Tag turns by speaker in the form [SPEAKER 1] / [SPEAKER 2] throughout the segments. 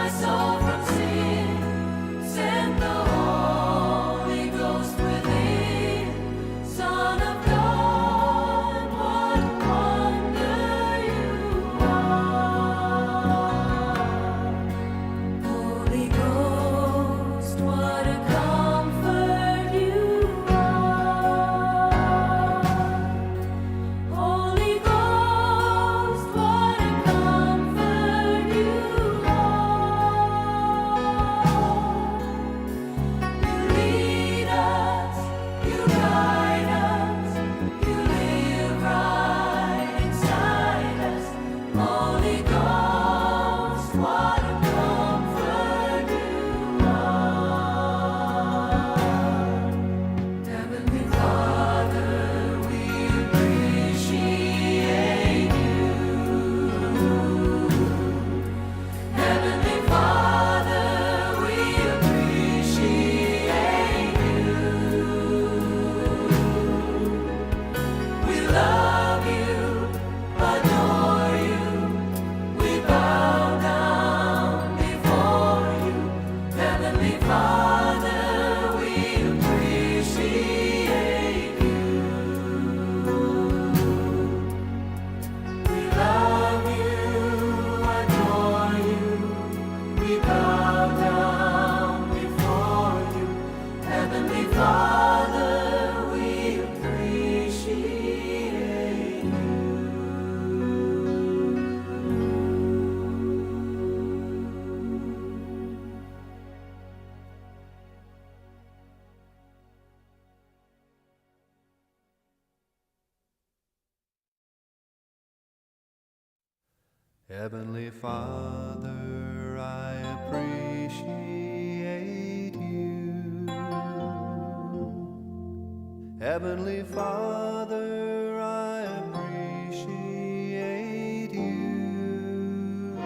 [SPEAKER 1] My soul from sin, sent the Holy Ghost within. Son of God, what a wonder you are. Holy Ghost, what a comfort you are. Holy Ghost, what a comfort you are. You lead us, you guide us, you live right inside us. Holy Ghost, what a comfort you are. Heavenly Father, we appreciate you. Heavenly Father, we appreciate you. We love you, adore you. We bow down before you. Heavenly Father, we appreciate you. We love you, adore you. We bow down before you. Heavenly Father, we appreciate you.
[SPEAKER 2] Heavenly Father, I appreciate you. Heavenly Father, I appreciate you.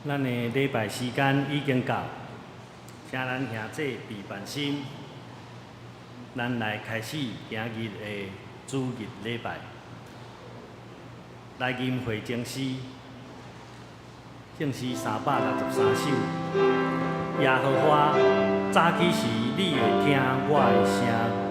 [SPEAKER 3] 咱的禮拜時間已經到，請咱兄弟備辦心，咱來開始今日的主日禮拜。來吟回聖詩，聖詩363首。耶和華，早起時你會聽我的聲。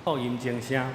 [SPEAKER 3] 福音靜聲。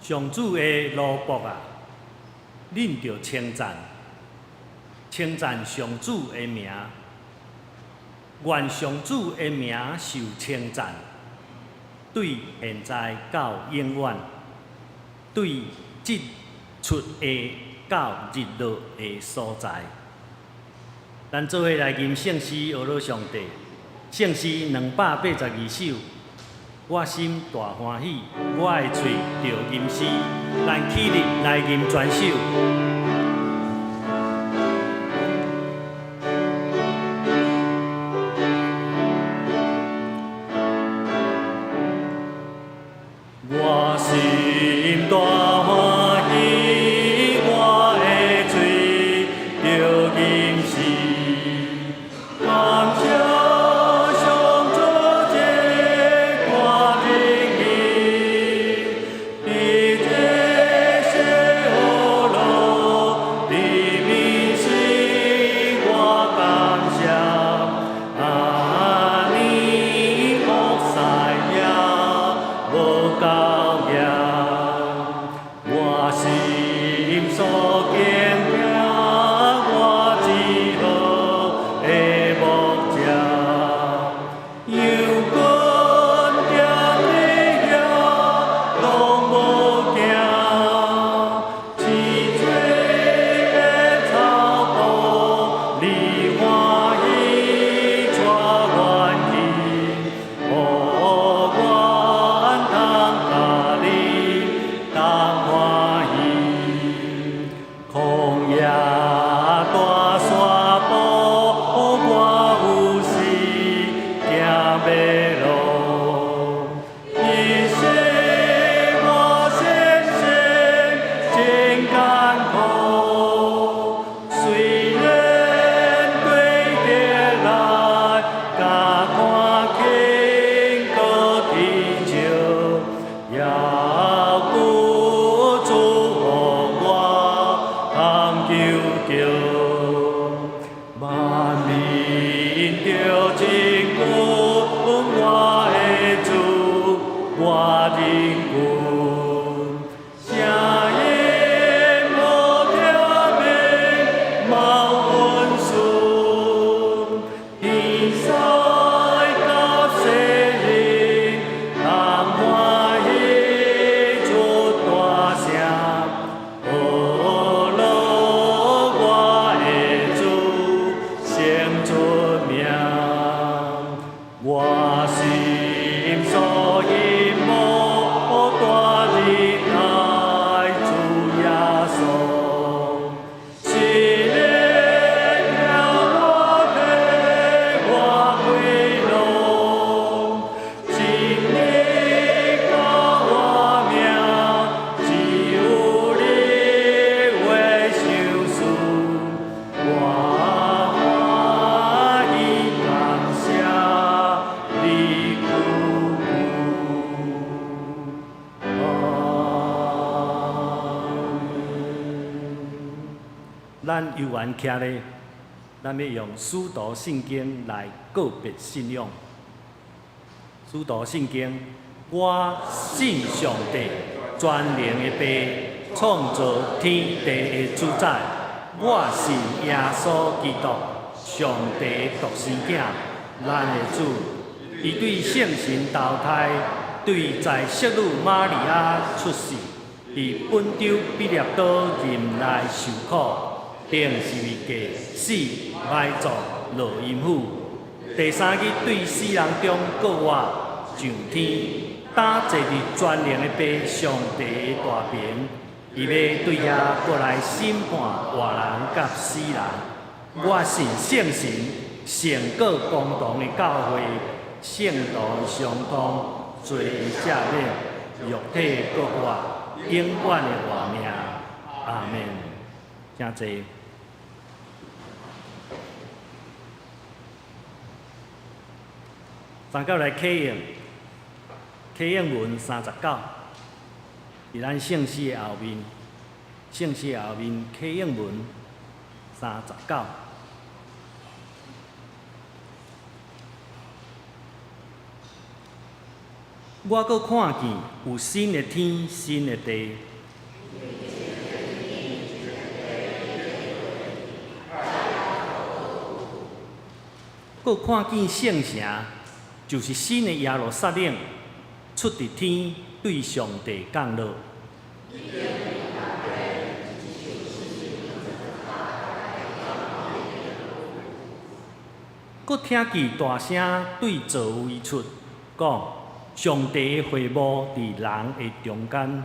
[SPEAKER 3] 上主的奴僕啊，恁著稱讚，稱讚上主的名。願上主的名受稱讚，對現在到永遠，對日出的到日落的所在。咱做伙來吟聖詩，呵咾上帝。聖詩282首，我心大歡喜，我的喙著吟詩，咱起立來吟全首。我心大歡喜，我的喙著吟詩，感謝上主這大仁義，佇這世呵咾的面時，我感謝。按呢服侍也無夠業，我心所堅定，我至好的牧者，羊群行佇遐攏無驚，青翠的草埔，你歡喜帶阮去，予阮通佮你同歡喜。曠野大山坡，我有時行迷路，彼時我先生真艱苦，雖然對著來共看輕閣啼笑，猶閣祝福我通求救。萬民著親近我的主，我仁君，聲音無聽免，嘛有溫順，天使佮世人同歡喜出大聲，呵咾我的主先出名。我心所希望大仁愛主耶穌，是你聽我替我開路，真理佮我命，只有你話相似，我歡喜感謝你久久。阿們。咱猶原徛咧，咱欲用使徒信經來告別信仰。使徒信經，我信上帝，全能的父，創造天地的主宰。我信耶穌基督，上帝的獨生囝，咱的主。伊對聖神投胎，對在聖女瑪利亞出世，佇本丟彼拉多任內受苦，釘十字架，死埋葬，落陰府。第三日對死人中復活，上天，擔坐佇全能的父上帝的大爿，伊欲對遐過來審判活人佮死人。我信聖神，聖過公同的教會，聖徒的相通，罪的赦免，肉體的復活，永遠的活命。阿們。請坐。三教來啟應，啟應文39，佇咱聖詩的後面，聖詩的後面啟應文39。我閣看見有新的天、新的地。閣看見聖城，就是新的耶路撒冷，出佇天，對上帝降落。閣聽見大聲對座位出講：上帝的會幕佇人的中間。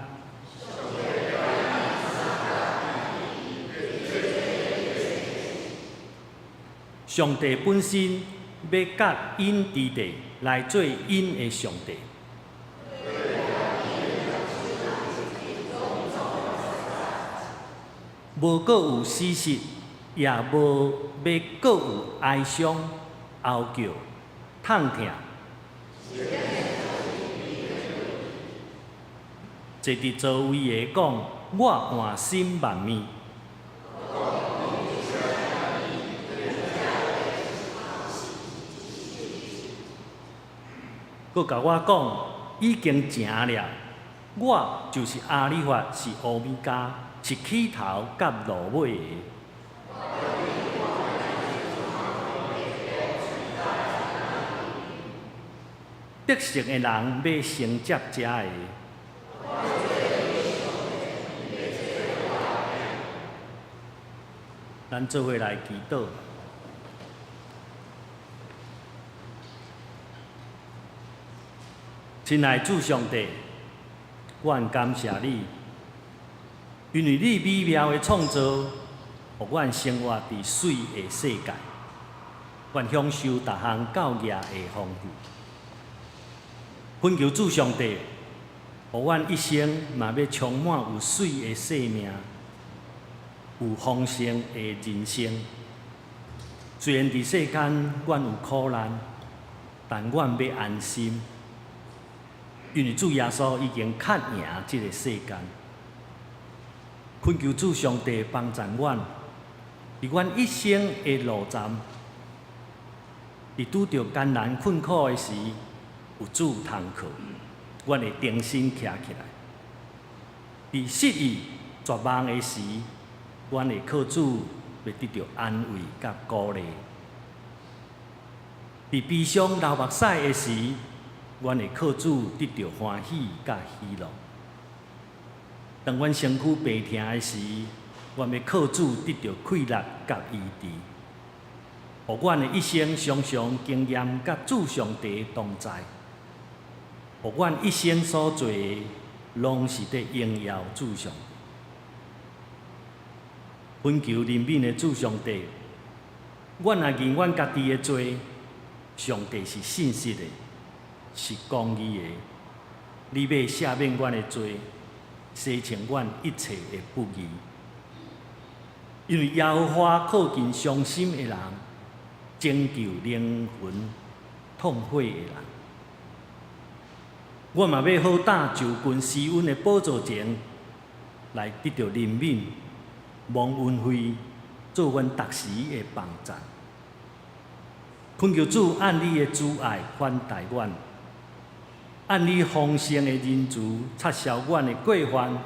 [SPEAKER 3] 上帝本身欲佮𪜶佇地來做𪜶的上帝。無閣有死屍，也無欲閣有哀傷、哀叫、痛疼。坐佇座位的講：我換新萬物。閣共我講，已經成了。我就是阿里法，是歐米伽，是起頭佮落尾的。得勝的人欲承接這个。咱做伙來祈禱。親愛主上帝，阮感謝你，因為你美妙的創造，予阮生活佇媠的世界，阮享受逐項教業的豐富。懇求主上帝，予阮一生嘛欲充滿有媠的生命，有豐盛的人生。雖然佇世間阮有苦難，但阮欲安心。因為主耶穌已經較贏這个世間，懇求主上帝幫助阮，佇阮一生的路站，佇拄著艱難困苦的時，有主通靠，阮會重新徛起來。佇失意絕望的時，阮會靠主欲得著安慰佮鼓勵。佇悲傷流目屎的時，阮會靠主得著歡喜佮喜樂。當阮身軀病疼的時，阮欲靠主得著氣力佮醫治。予阮的一生常常經驗佮主上帝同在。予阮一生所做的，攏是佇榮耀主上帝。懇求憐憫的主上帝，阮若認阮家己的罪，上帝是信實的，是公義的，你欲赦免阮的罪，洗清阮一切的不義。因為耶和華靠近傷心的人，拯救靈魂痛悔的人。我嘛欲好膽就近施恩的寶座前，來得著憐憫、蒙恩惠，做阮逐時的幫贊。懇求主按你的慈愛款待阮，按你豐盛的仁慈擦消阮的過犯，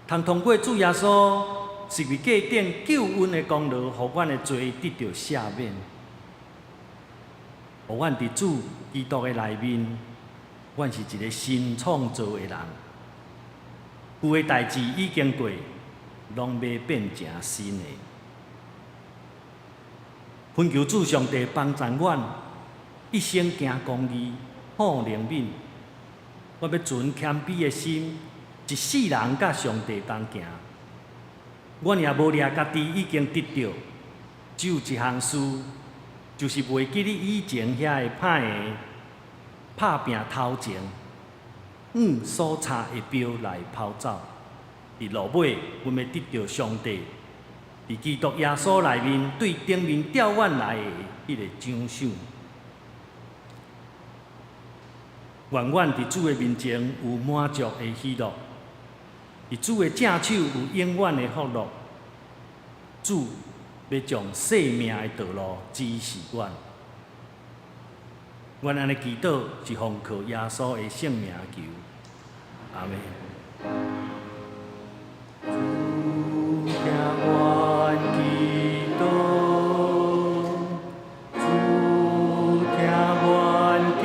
[SPEAKER 3] 通通過主耶穌十字架頂救恩的功勞，予阮的罪得著赦免，予阮佇主基督的內面，阮是一个新創造的人。舊的代誌已經過，攏欲變成新的。懇求主上帝幫助阮，一生行公義、好憐憫。我欲存謙卑的心，一世人佮上帝同行。阮也無掠家己已經得著，只有一項事，就是袂記你以前遐个歹的拍拚頭前，向所差的標來跑走。佇落尾，阮欲得著上帝佇基督耶穌內面對頂面調阮來的彼个獎賞。願阮佇主的面前有滿足的喜樂，佇主的正手有永遠的福樂。主欲將生命的道路指示阮。阮按呢祈禱是奉靠耶穌的聖名求，阿們。主聽阮祈禱，主聽阮祈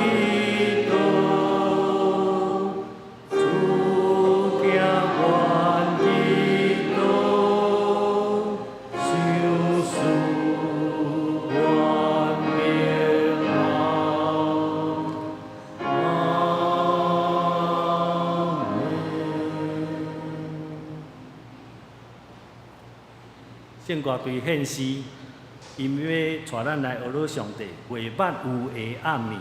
[SPEAKER 3] 禱，主聽阮祈禱，賞賜阮平安。阿們。聖歌隊獻詩，𪜶欲帶咱來學咾上帝，袂捌有的暗暝。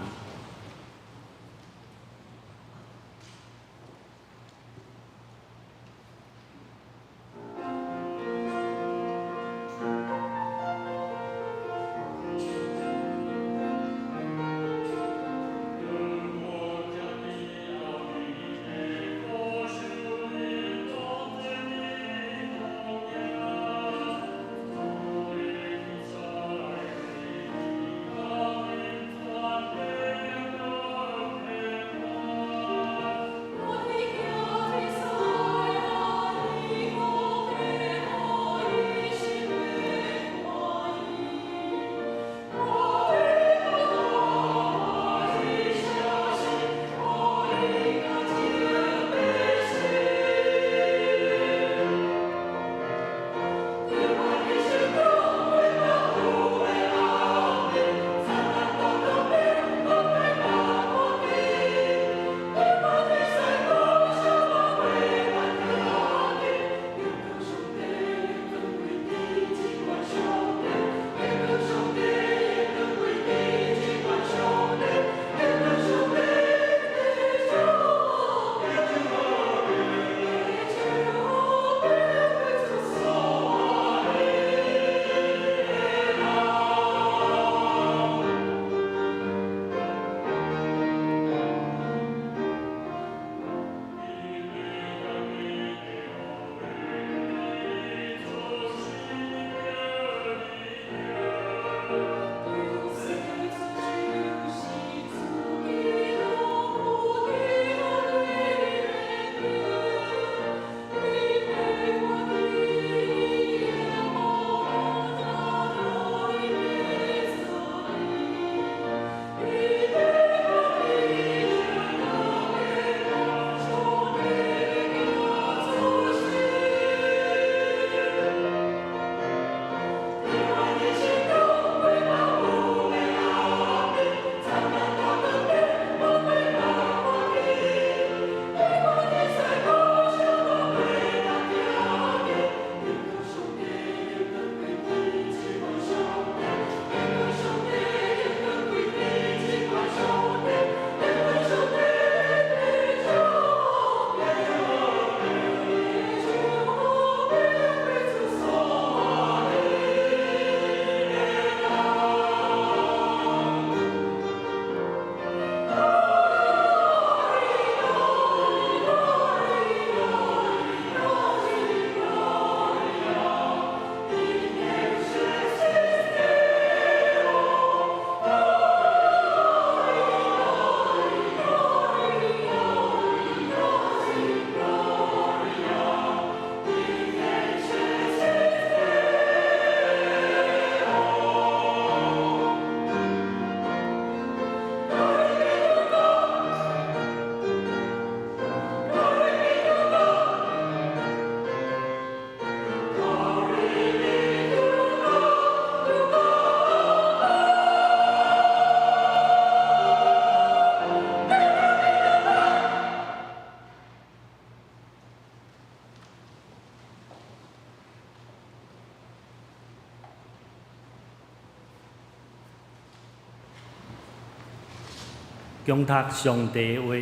[SPEAKER 3] 恭讀上帝話，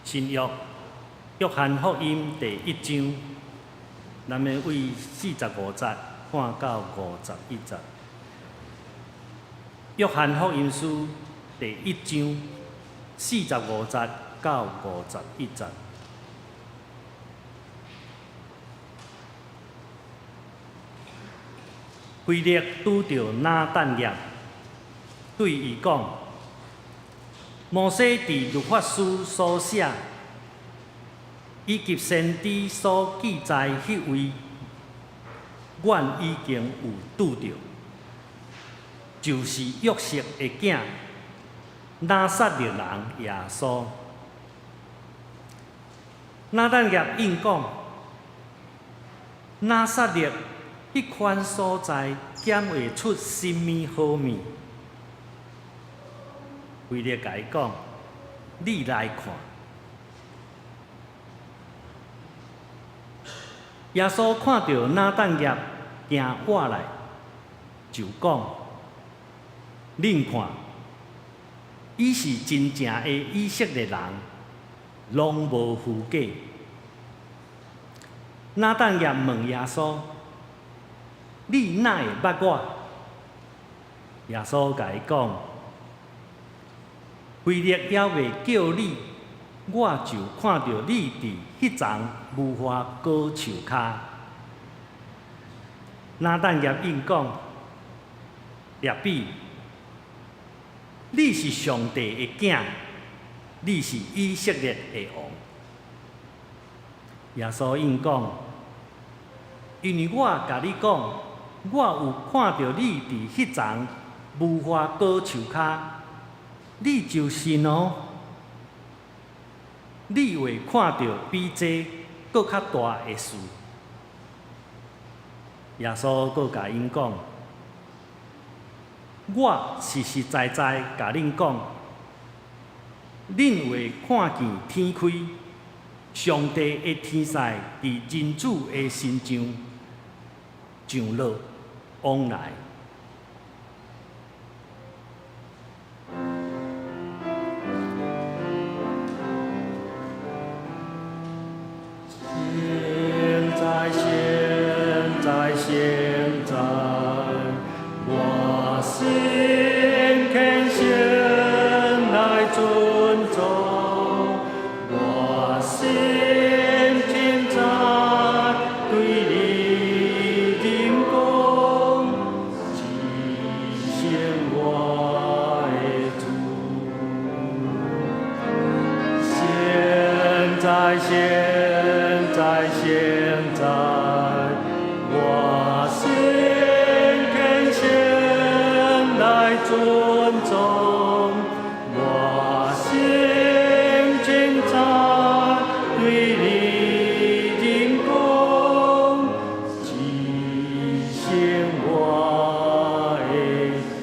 [SPEAKER 3] 新約約翰福音第一章，咱欲對45節看到51節。約翰福音書第一章45節到51節。腓力拄著拿但業，對伊講。摩西佇律法書所寫，以及先知所記載彼位，阮已經有拄著，就是約瑟的囝，拿撒勒人耶穌。拿但業應講：拿撒勒彼款所在，敢會出啥物好物？腓力共伊講：你來看。耶穌看著拿但業行過來，就講：恁看，伊是真正的以色列人，攏無虛假。拿但業問耶穌：你哪會捌我？耶穌共伊講：腓力猶未叫你，我就看著你佇彼叢無花果樹跤。拿但業應講：拉比，你是上帝的囝，你是以色列的王。耶穌應講：因為我共你講，我有看著你佇彼叢無花果樹跤，你就信囉。你會看著比這閣較大的事。耶穌閣共𪜶講：我實實在在共恁講，恁會看見天開，上帝的天使佇人子的身上上落往來。現在，現在，現在，我心虔誠來尊崇，我心盡在對你認講，至聖我的主。現在，現在，現在，我心虔誠來尊崇，我心盡在對你認講，至聖我的主。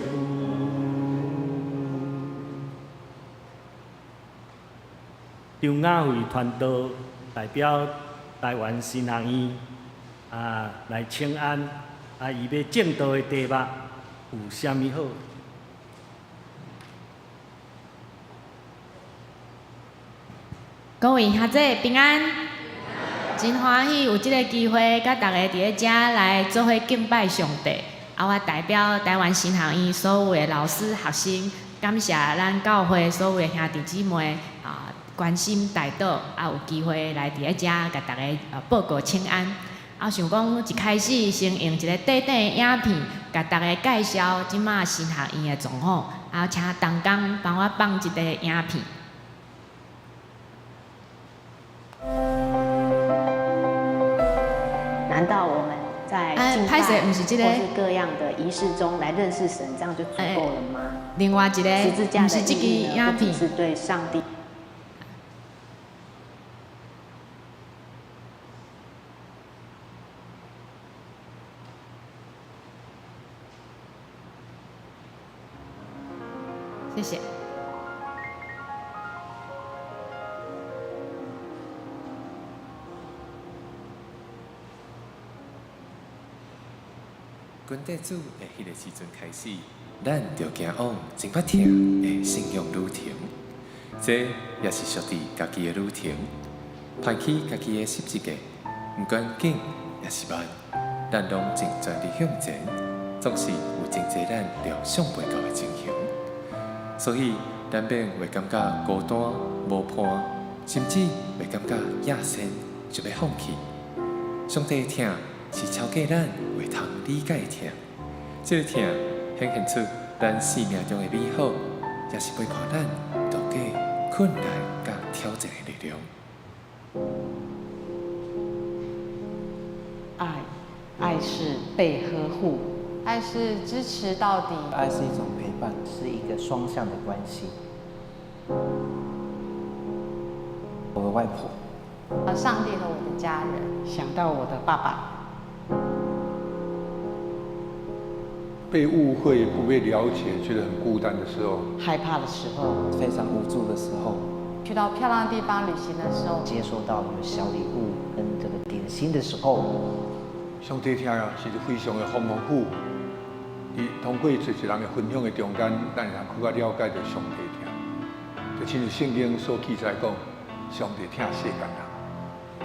[SPEAKER 3] 張雅慧傳道代表台灣神學院啊來請安，啊，伊欲證道的題目有啥物好？
[SPEAKER 4] 各位兄弟平安，真歡喜有這个機會，佮大家佇咧遮來做伙敬拜上帝。啊，我代表台灣神學院所有的老師、學生，感謝咱教會所有的兄弟姊妹啊，關心代禱，啊，有機會來佇咧遮共大家報告請安。啊，想講一開始先用一个短短的影片，共大家介紹這馬神學院的狀況。啊，請同工幫我放一个影片。
[SPEAKER 5] 難道我們在敬拜
[SPEAKER 4] 歹勢，毋是這个
[SPEAKER 5] 或是各樣的儀式中來認識神，這樣就足夠了嗎？
[SPEAKER 4] 另外一个，
[SPEAKER 5] 十字架
[SPEAKER 4] 毋是這支
[SPEAKER 5] 的意義呢，
[SPEAKER 4] 影片
[SPEAKER 5] 不只。是對上帝。
[SPEAKER 4] 謝謝。
[SPEAKER 1] 跟綴主的彼个時陣開始，咱就行往真捌疼的信仰旅程。這也是屬佇家己的旅程，攀起家己的十字架，毋管緊抑是慢，咱攏盡全力向前，總是有真濟咱料想袂到的情形。所以，難免會感覺孤單、無伴，甚至會感覺野心，想欲放棄。上帝的疼是超過咱會通理解的疼，這个疼顯現出咱生命中的美好，也是陪伴咱度過過困難佮挑戰的力量。
[SPEAKER 6] 愛，愛是被呵護，
[SPEAKER 7] 愛是支持到底，
[SPEAKER 8] 愛是一種陪伴，
[SPEAKER 9] 是一個雙向的關係。
[SPEAKER 8] 我的外婆，
[SPEAKER 7] 上帝和我的家人，
[SPEAKER 6] 想到我的爸爸。
[SPEAKER 10] 被誤會、不被了解，覺得很孤單的時候，
[SPEAKER 6] 害怕的時候，
[SPEAKER 8] 非常無助的時候，
[SPEAKER 7] 去到漂亮的地方旅行的時候，
[SPEAKER 9] 接收到有小禮物跟這個點心的時候，
[SPEAKER 10] 上帝疼啊，是非常的豐富。佇通過濟濟人的分享的中間，咱會通更較了解著上帝疼。就親像聖經所記載講，上帝疼世間人。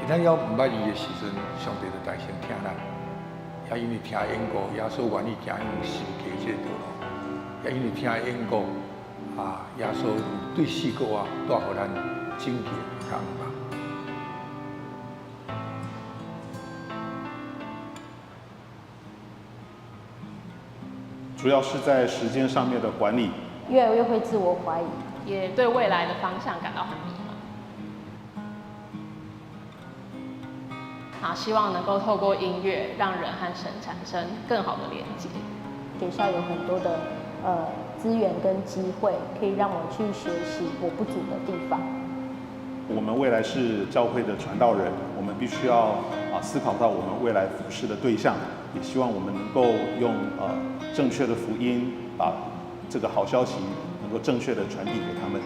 [SPEAKER 10] 佇咱猶毋捌伊的時陣，上帝就代先疼咱。也因為疼的緣故，耶穌願意行向十字架這個道路。也因為疼的緣故，啊，耶穌對四國外帶予咱拯救的感覺。
[SPEAKER 11] 主要是在時間上面的管理，
[SPEAKER 12] 越來越會自我懷疑，
[SPEAKER 13] 也對未來的方向感到很迷茫。啊，希望能夠透過音樂，讓人和神產生更好的連接。
[SPEAKER 12] 學校有很多的資源跟機會，可以讓我去學習我不足的地方。
[SPEAKER 11] 我們未來是教會的傳道人，我們必須要思考到我們未來服事的對象，也希望我們能夠用正確的福音，把這個好消息能夠正確的傳遞給他們。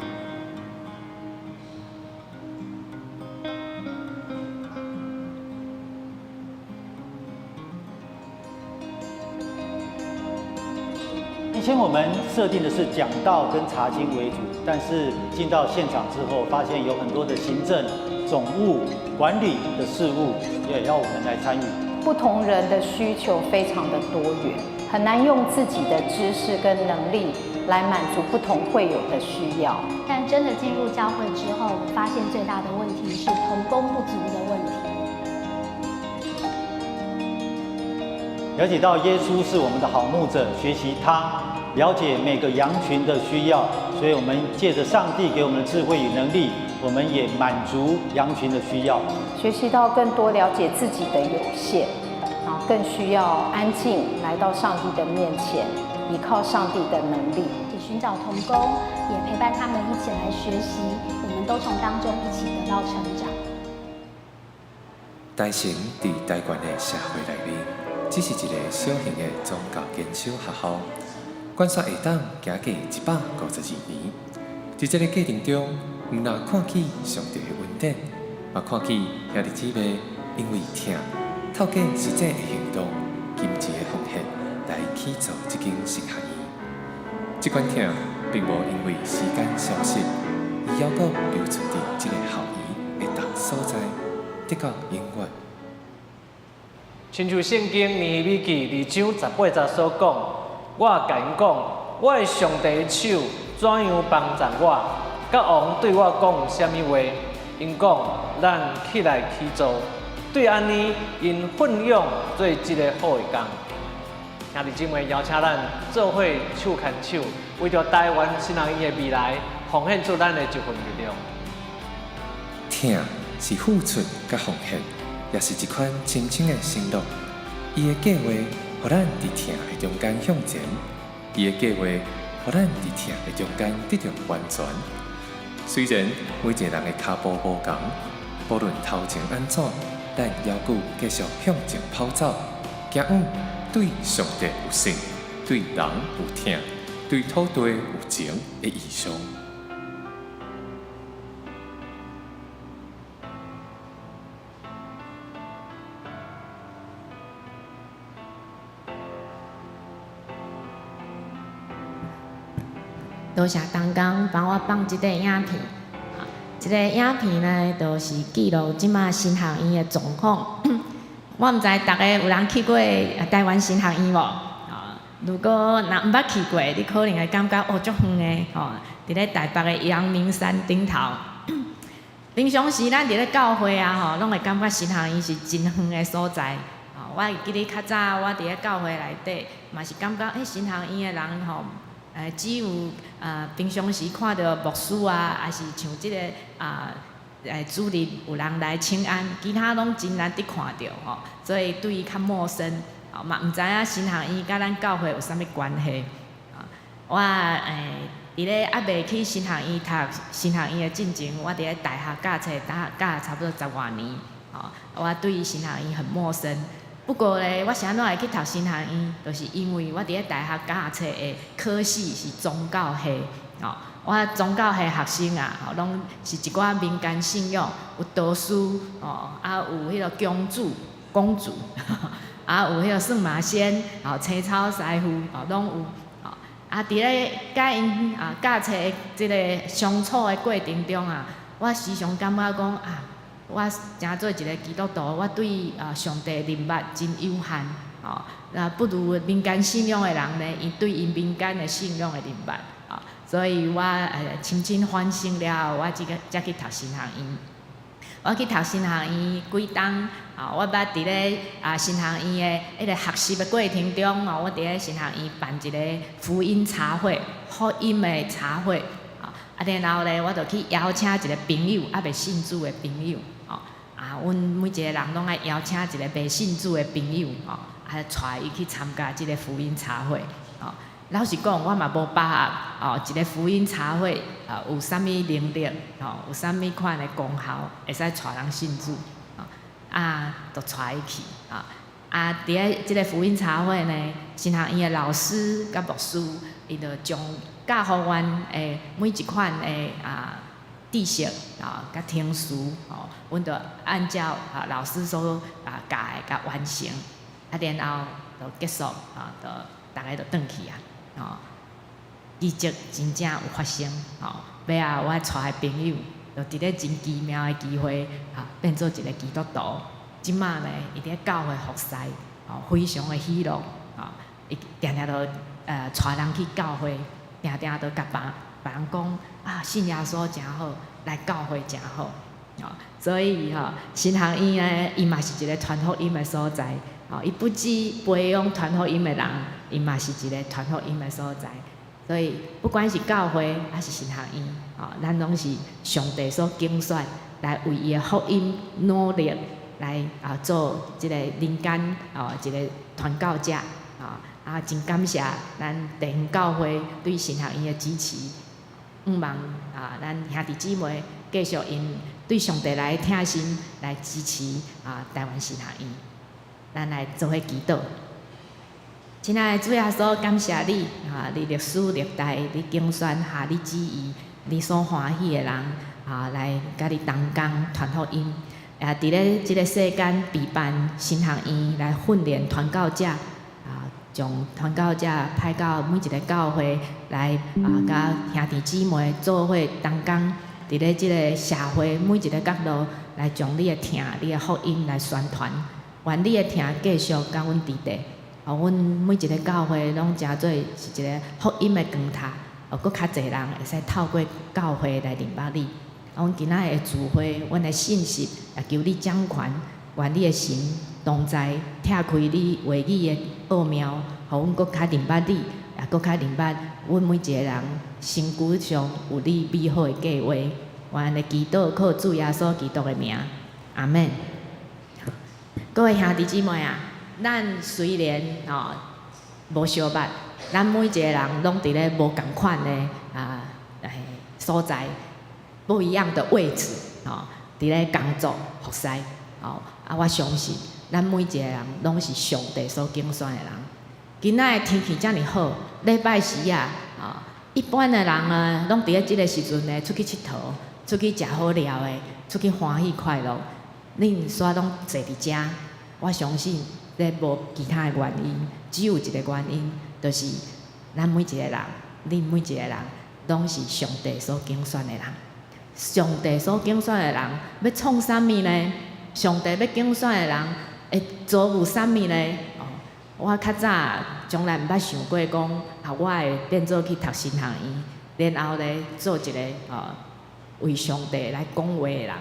[SPEAKER 14] 以前我們設定的是講道跟查經為主，但是進到現場之後，發現有很多的行政、總務、管理的事務也要我們來參與。
[SPEAKER 15] 不同人的需求非常的多元，很難用自己的知識跟能力來滿足不同會友的需要。
[SPEAKER 12] 但真的進入教會之後，我發現最大的問題是同工不足的問題。
[SPEAKER 14] 了解到耶穌是我們的好牧者，學習他，了解每個羊群的需要，所以我們借着上帝給我們的智慧與能力，我們也滿足羊群的需要。
[SPEAKER 15] 學習到更多了解自己的有限，然後更需要安靜來到上帝的面前，依靠上帝的能力。
[SPEAKER 12] 一起尋找同工，也陪伴他們一起來學習，我們都從當中一起得到成長。
[SPEAKER 1] 台成佇台灣的社會內面，只是一個小型的宗教研修學校，關說會當行過152年。佇這個過程中，毋但看見上帝的恩典，嘛看見兄弟姊妹因為疼，透過實際的行動、金錢的奉獻來起造這間神學院。這款疼並無因為時間消失，伊猶閣留存佇這個校園的逐所在，直到永遠。
[SPEAKER 16] 親像聖經尼希米記2章18節所講，我共𪜶講，我的上帝的手怎樣幫助我，佮王對我講啥物話，𪜶講咱起來起造，對按呢，𪜶奮勇做這个好的工。兄弟姊妹，邀請咱做伙手牽手，為著台灣神學院的未來，奉獻出咱的一份力量。
[SPEAKER 1] 疼是付出佮奉獻，也是一款深深的承諾。伊的計劃，予咱佇疼的中間向前；伊的計劃，予咱佇疼的中間得著完全。雖然每一個人的跤步無仝，無論頭前按怎，咱猶閣繼續向前跑走，行往對上帝有信、對人有疼、對土地有情的異象。
[SPEAKER 4] 多謝東江幫我放這個影片，這個影片呢，就是記錄這馬神學院的狀況。我毋知逐家有人去過台灣神學院無？如果若毋捌去過，你可能會感覺哦，足遠的吼，佇咧台北的陽明山頂頭。平常時咱佇咧教會啊吼，攏會感覺神學院是真遠的所在。我會記得較早我佇咧教會內底，嘛是感覺神學院的人吼，只有平常時看著牧師啊，抑是像這个主日有人來請安，其他攏真難得看著吼，所以對伊較陌生，哦嘛毋知影神學院佮咱教會有啥物關係。啊，我佇咧猶未去神學院讀神學院的進前，我佇咧大學教冊，教差不多十外年，吼，我對神學院很陌生。不過咧，我是按怎會去讀神學院，就是因為我佇咧大學教冊的科系是宗教系，吼，我宗教系學生啊，吼，攏是一寡民間信仰，有道士，吼，啊有彼个公主、公主，啊有彼个算馬仙，吼，青草師傅，吼，攏有，吼，啊佇咧佮𪜶教冊的這个相處的過程中啊，我時常感覺講啊，我成做一个基督徒，我對上帝認捌真有限，吼，那不如民間信仰的人呢，𪜶對𪜶民間的信仰的認捌，吼，所以我深深反省了後，我這个才去讀神學院。我去讀神學院幾冬，我捌佇咧神學院的彼个學習的過程中，哦，我佇咧神學院辦一个福音茶會，福音的茶會，啊，然後咧，我就去邀請一个朋友，猶未信主的朋友，吼，啊，阮每一個人攏愛邀請一個未信主的朋友，吼，啊，帶伊去參加這个福音茶會，吼。老實講，我嘛無把握，哦，一个福音茶會有啥物能力，吼，有啥物款的功效，會使帶人信主，啊，就帶伊去，啊，佇咧這个福音茶會呢，神學院的老師佮牧師，伊就將教予阮的每一款的知識啊，佮程序，吼，阮就按照老師所教的共完成，啊，然後就結束，啊，就逐个就轉去啊，吼，奇蹟真正有發生，吼，尾仔我帶的朋友，就佇咧真奇妙的機會，變做一个基督徒。這馬呢，伊佇咧教會服侍，吼，非常的喜樂，吼，伊定定都帶人去教會，定定都共別人講啊，信耶穌誠好，來教會誠好，吼，所以吼，神學院呢，伊嘛是一个傳福音的所在，吼，伊不只培養傳福音的人，伊嘛是一个傳福音的所在。所以不管是教會抑是神學院，吼，咱攏是上帝所揀選來為伊的福音努力來做這个人間哦一個傳教者，啊，真感謝咱地方教會對神學院的支持，向望咱兄弟姊妹繼續用對上帝來的疼心來支持台灣神學院，咱來做伙祈禱。親愛的主耶穌，感謝你啊！你歷史歷代，你揀選合你旨意，你所歡喜的人啊，來佮你同工傳福音。也佇咧這个世間備辦神學院來訓練傳教者，啊，將傳教者派到每一个教會來啊，佮兄弟姊妹做伙同工，佇咧這个社會每一个角落來將你的疼、你的福音來宣傳。願你的疼繼續佮阮佇底，予阮每一个教會攏成做是一个福音的光塔，予閣較濟人會使透過教會來認捌你。阮今仔日的聚會，阮的信息也求你掌權，願你的神同在，拆開你話語的奧妙，予阮閣較認捌你，也閣較認捌阮每一个人身軀上有你美好的計劃。願的祈禱靠主耶穌基督的名，阿們。各位兄弟姊妹啊，咱雖然吼無相捌，咱每一個人攏佇咧無仝款的所在，不一樣的位置，吼，佇咧工作服侍，吼啊！我相信咱每一個人攏是上帝所揀選的人。今仔的天氣遮爾好，禮拜四啊，一般的人啊，攏佇咧這个時陣呢，出去𨑨迌，出去食好料的，出去歡喜快樂。恁煞攏坐佇遮，我相信這無其他的原因，只有一个原因，就是咱每一個人，恁每一個人，攏是上帝所揀選的人。上帝所揀選的人欲創啥物呢？上帝欲揀選的人會遭遇啥物呢？哦，我較早從來毋捌想過講啊，我會變做去讀神學院，然後咧做一个為上帝來講話的人。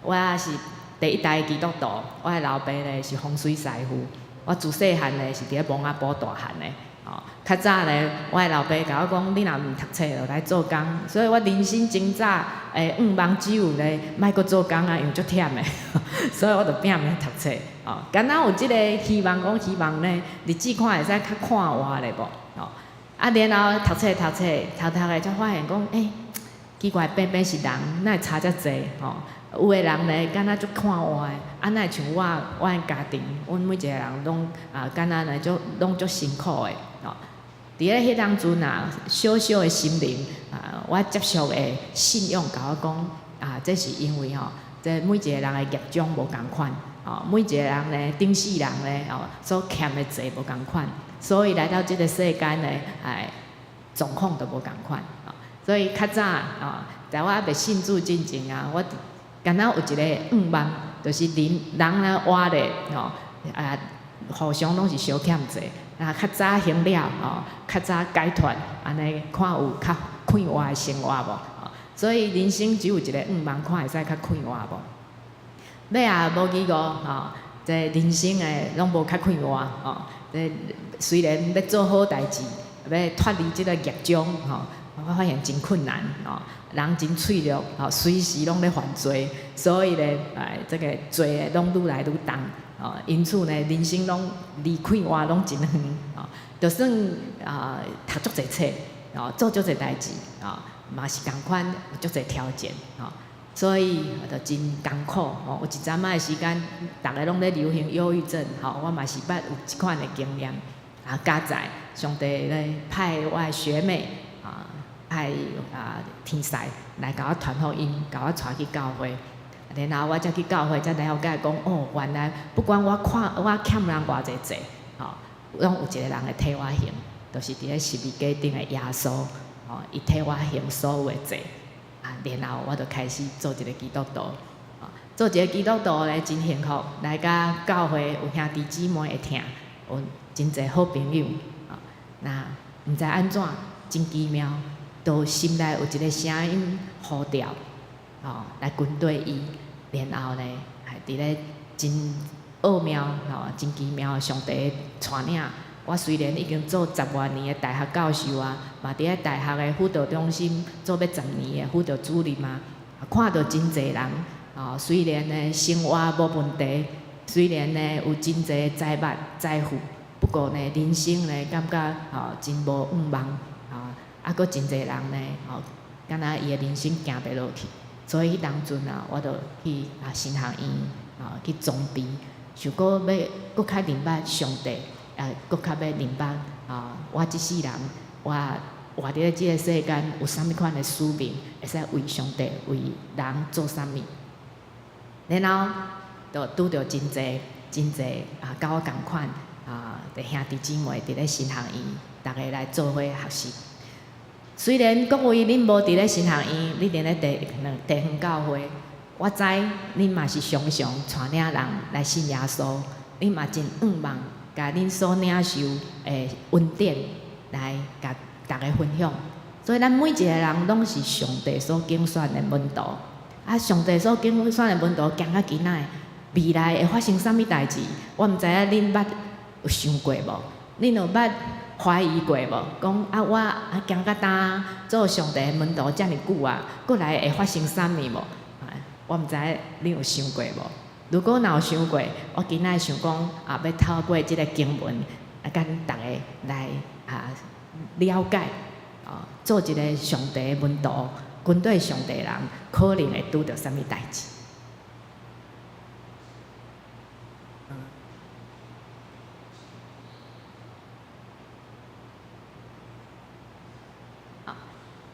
[SPEAKER 4] 我是第一代基督徒，我的老爸咧是風水師傅，我自細漢咧是佇咧墓仔埔大漢的。哦，較早咧，我的老爸共我講，你若毋讀冊，就來做工。所以我人生真早的願望只有咧，莫閣做工啊，因為足忝的。所以我就拼命讀冊。哦，敢若有這个希望，講希望咧，日子看會使較快活咧無？哦，啊，然後讀冊讀冊讀讀的，才發現講，欸，奇怪，平平是人，哪會差遮濟？吼，有的人咧，敢若足快活的，啊，哪會像我，我的家庭，阮每一个人攏啊，敢若呢，足攏足辛苦的。吼，佇咧彼當陣啊，小小的心靈啊，我接受的信仰，共我講啊，這是因為吼，這每一个人的業障無仝款，吼，每一个人咧，頂世人咧，吼，所欠的債無仝款，所以來到這个世間咧，哎，狀況都無仝款。所以較早啊，在我猶未信主進前啊，我敢若有一个願望，就是人人咧活咧，吼啊，互相攏是相欠債，啊，較早還了吼，較早解脫，按呢看有較快活的生活無？所以人生只有一个願望，看會使較快活無？尾仔無幾個吼，這人生的攏無較快活吼。這雖然欲做好代誌，欲脫離這个業障吼，我發現真困難吼。人真脆弱吼，隨時攏咧犯罪，所以咧，哎，這个罪攏愈來愈重吼。因此呢，人生攏離快活攏真遠吼。就算啊讀足濟冊，吼，做足濟代誌，吼，嘛是仝款有足濟挑戰吼。所以就真艱苦吼。有一陣仔的時間，逐个攏咧流行憂鬱症吼，我嘛是捌有這款的經驗。啊，佳哉上帝咧派我的學妹啊，派啊天使來共我傳福音，共我帶去教會。然後我才去教會，才了解講哦，原來不管我看我欠人偌濟債，吼，攏有一个人會替我還，就是佇咧十字架頂的耶穌，吼，伊替我還所有的債。啊，然後我就開始做一个基督徒，做一个基督徒咧真幸福，來佮教會有兄弟姊妹會疼，有真濟好朋友。那毋知按怎，真奇妙，都心內有一个聲音呼召，吼，來跟綴伊，然後咧，佇咧真奧妙，吼，真奇妙的上帝帶領。我雖然已經做十外年的大學教授啊，嘛佇咧大學的輔導中心做欲十年的輔導主任啊，看著真濟人，哦，雖然呢生活無問題，雖然呢有真濟財物財富，不過呢人生呢感覺吼真無願望，吼，啊，閣真濟人呢，吼，敢若伊的人生行袂落去，所以彼當陣啊，我就去啊神學院，啊去裝備，想講欲閣較認捌上帝。啊，閣較欲認捌啊！我這世人，我活佇咧這个世間有啥物款的使命，會使為上帝、為人做啥物？然後就拄著真濟、真濟啊，佮我仝款啊，兄弟姊妹佇咧神學院，逐个來做伙學習。雖然各位恁無佇咧神學院，你佇咧地地方教會，我知恁嘛是常常帶領人來信耶穌，恁嘛真向望。共恁所領受的恩典來共逐家分享，所以咱每一个人攏是上帝所揀選的門徒。啊，上帝所揀選的門徒行到今仔，未來會發生啥物代誌？我毋知影恁捌有想過無？恁有捌懷疑過無？講啊，我啊行到今做上帝的門徒遮爾久啊，閣來會發生啥物無？我毋知影恁有想過無？如果若有想過，我今仔想講啊，欲透過這个經文啊，共逐家來啊了解啊，做一个上帝的門徒，跟綴上帝的人，可能會拄著啥物代誌。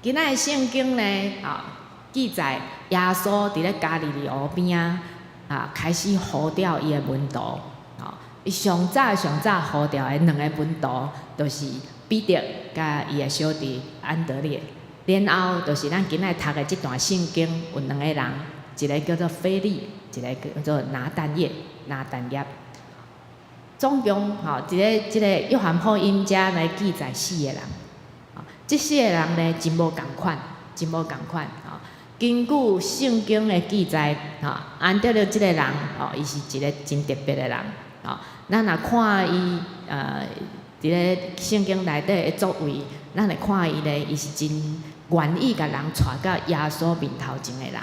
[SPEAKER 4] 今仔的聖經呢，啊記載耶穌佇咧加利利湖邊仔。啊！開始呼召伊的門徒，吼！伊上早上早呼召的兩个門徒，就是彼得佮伊的小弟安德烈。然後就是咱今仔讀的這段聖經，有兩个人，一个叫做腓利，一个叫做拿但業。拿但業。總共吼，佇咧這个約翰福音遮來記載四个人。這四个人呢，真無仝款，真無仝款。根據聖經的記載，吼，安德烈這个人，吼，伊是一个真特別的人，吼。咱若看伊，佇咧聖經內底的作為，咱會看伊咧，伊是真願意共人帶到耶穌面頭前的人。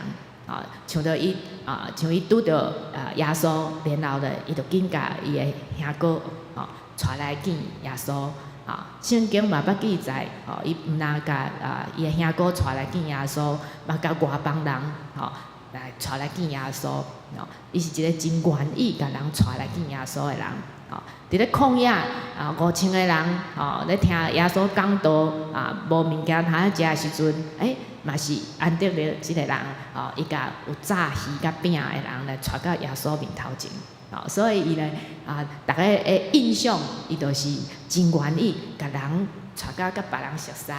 [SPEAKER 4] 啊，像著伊啊，像伊拄著啊耶穌，然後咧，伊就緊共伊的兄哥吼帶來見耶穌。啊，聖經嘛捌記載，吼，伊毋但共啊伊的兄哥帶來見耶穌，嘛共外邦人吼來帶來見耶穌。吼，伊是一个真願意共人帶來見耶穌的人。吼，佇咧曠野啊，5000个人吼咧聽耶穌講道啊，無物件通食的時陣，欸，嘛是安德烈這个人，吼，伊共有炸魚佮餅的人來帶到耶穌面頭前。吼，所以伊咧啊，逐家的印象，伊就是真願意共人帶到佮別人熟似，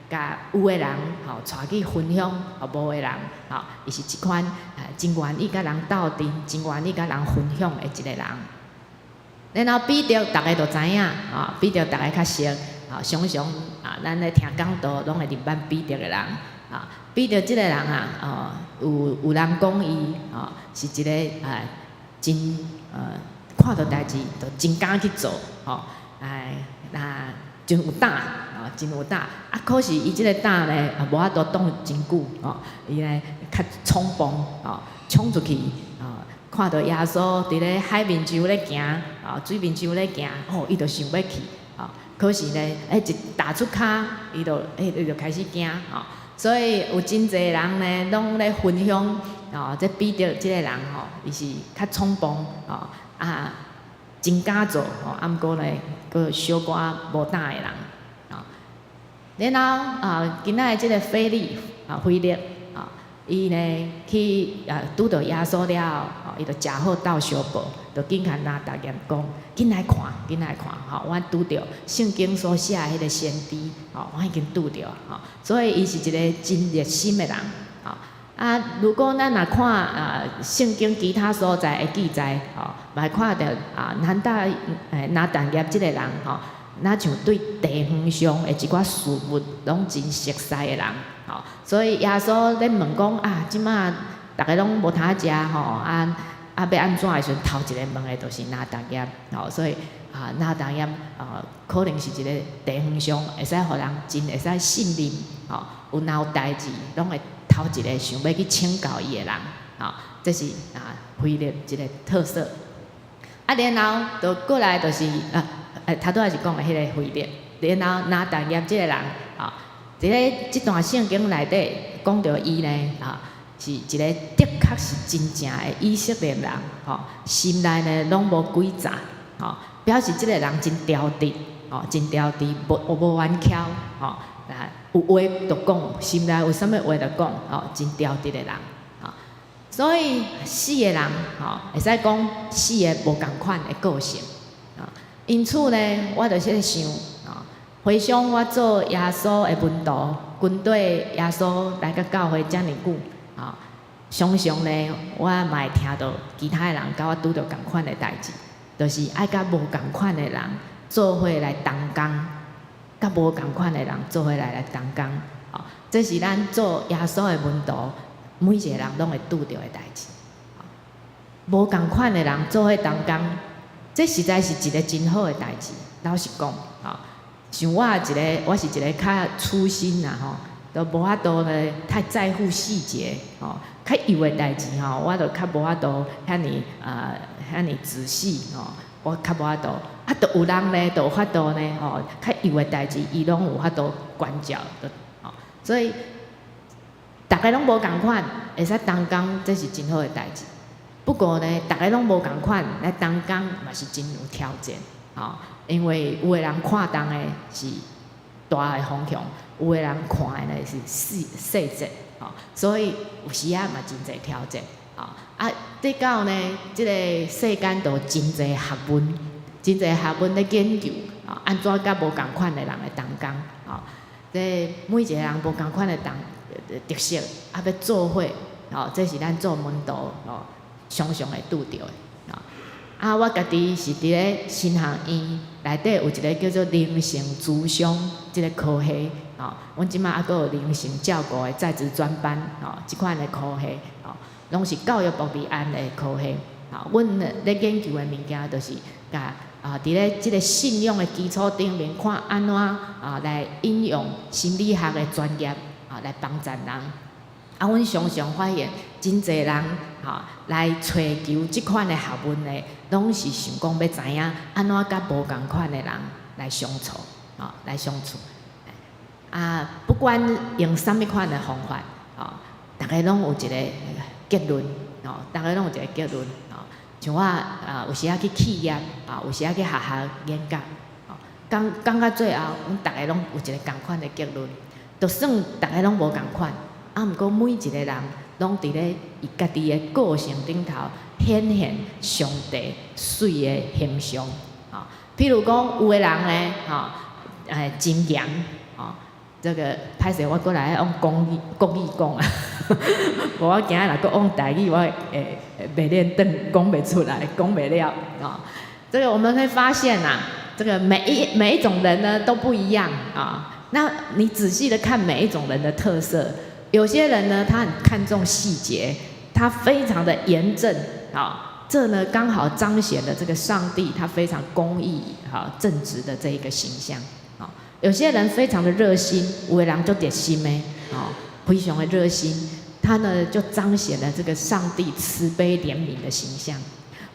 [SPEAKER 4] 共有的人吼帶去分享，予無的人吼，伊是這款啊，真願意佮人鬥陣，真願意佮人分享的一个人。然後彼得，逐家都知影，吼，彼得逐家較熟，吼，常常啊，咱咧聽講道，攏會認捌彼得的人，啊，彼得這个人啊，哦，有人講伊，吼，是一个啊，真看著代誌就真敢去做，吼，哎，那真有膽，哦，真有膽，啊，可是伊這个膽咧，啊，無法度擋真久，吼，伊咧較衝動，吼，衝出去，哦，看著耶穌佇咧海面上咧行，啊，水面上咧行，吼，伊就想欲去，吼，可是呢，欸，一踏出跤，伊就，欸，伊就開始驚，吼，所以有真濟人呢，攏咧分享，哦，這彼得這個人吼，伊是較衝動，吼，啊，真敢做，吼，啊，毋過呢，閣小可無膽的人，吼，然後啊，今仔的這個腓力，啊，腓力。伊呢去啊拄著耶穌了後，伊就食好鬥相報，就緊共拿但業講，緊來看，緊來看，吼！我拄著聖經所寫的彼个先知，吼，我已經拄著，吼！所以伊是一个真熱心的人，吼！啊，如果咱若看啊聖經其他所在的記載，吼，嘛會看著啊拿但業這个人，吼，若像對地方上的一寡事物攏真熟似的人。吼，所以耶穌咧問講啊，這馬逐家攏無通食吼，啊啊欲按怎的時陣，頭一个問的就是拿但業，吼，所以啊拿但業啊，可能是一个地方上會使予人真會使信任，吼，有若有代誌，攏會頭一个想欲去請教伊的人，吼，這是啊腓力一个特色。啊，然後就過來就是啊，頭拄仔是講的彼个腓力，然後拿但業這个人，吼。佇咧這段聖經內底講著伊呢，啊，是一個的確是真正的以色列人，吼，心內呢攏無詭詐，吼，表示這个人真挑直，吼，真挑直，無無彎曲，吼，啊，有話就講，心內有啥物話就講，吼，真挑直的人，吼，所以四个人，吼，會使講四个無仝款的個性，啊，因此呢，我就是咧想。回想我做耶穌的門徒，跟綴耶穌來到教會遮爾久，啊，常常呢，我嘛會聽著其他的人佮我拄著仝款的代誌，就是愛佮無仝款的人做伙來同工，佮無仝款的人做伙來同工，吼，這是咱做耶穌的門徒，每一個人攏會拄著的代誌。無仝款的人做伙同工，這實在是一个真好的代誌。老實講，吼。像我一个，我是一个較粗心啦吼，都無法度咧太在乎細節吼，較幼的代誌吼，我就較無法度遐爾啊遐爾仔細吼，我較無法度。啊，就有人咧，就有法度呢吼，較幼的代誌伊攏有法度關照，吼，所以逐家攏無仝款，會使同工，這是真好的代誌。不過呢，逐家攏無仝款來同工嘛是真有挑戰，吼。因為有的人看重的是大的方向，有的人看的呢是細細節，吼，所以有時仔嘛真濟挑戰，吼啊，直到呢，這个世間都真濟學問，真濟學問咧研究，啊，按怎佮無仝款的人來同工，吼，這每一个人無仝款的同特色，啊，欲做伙，吼，這是咱做門徒，吼，常常會拄著的。啊，我家己是佇咧神學院內底有一个叫做靈性諮商這个科系，吼，阮這馬猶閣有靈性照顧的在職專班，吼，這款的科系，吼，攏是教育部備案的科系，吼，阮咧研究的物件就是共啊，佇咧這个信仰的基礎頂面，看按怎啊來應用心理學的專業啊來幫助人。啊，阮常常發現真濟人吼來揣求這款的學問的，攏是想講欲知影按怎佮無仝款的人來相處，吼來相處。啊，不管用啥物款的方法，吼，逐家攏有一个結論，吼，逐家攏有一個結論，吼。像我啊，有時仔去企業，啊，有時仔去學校演講，吼，講講到最後，阮逐家攏有一个仝款的結論，就算逐家攏無仝款，啊，毋過每一個人攏佇咧伊家己的個性頂頭顯現上帝媠的形象，吼。譬如講，有的人呢，吼，哎，真嚴，吼。這個歹勢，我閣來用國語國語講啊，無我驚若閣用台語，我會袂練轉，講袂出來，講袂了啊。這個我們會發現吶，這個每一種人呢都不一樣啊。那你仔細的看每一種人的特色，有些人呢，他很看重細節，他非常的嚴正啊。這呢剛好彰顯了這個上帝他非常公義、哈正直的這一個形象。有些人非常的熱心，有的人就熱心的，哦，非常的熱心，他呢就彰顯了這個上帝慈悲憐憫的形象。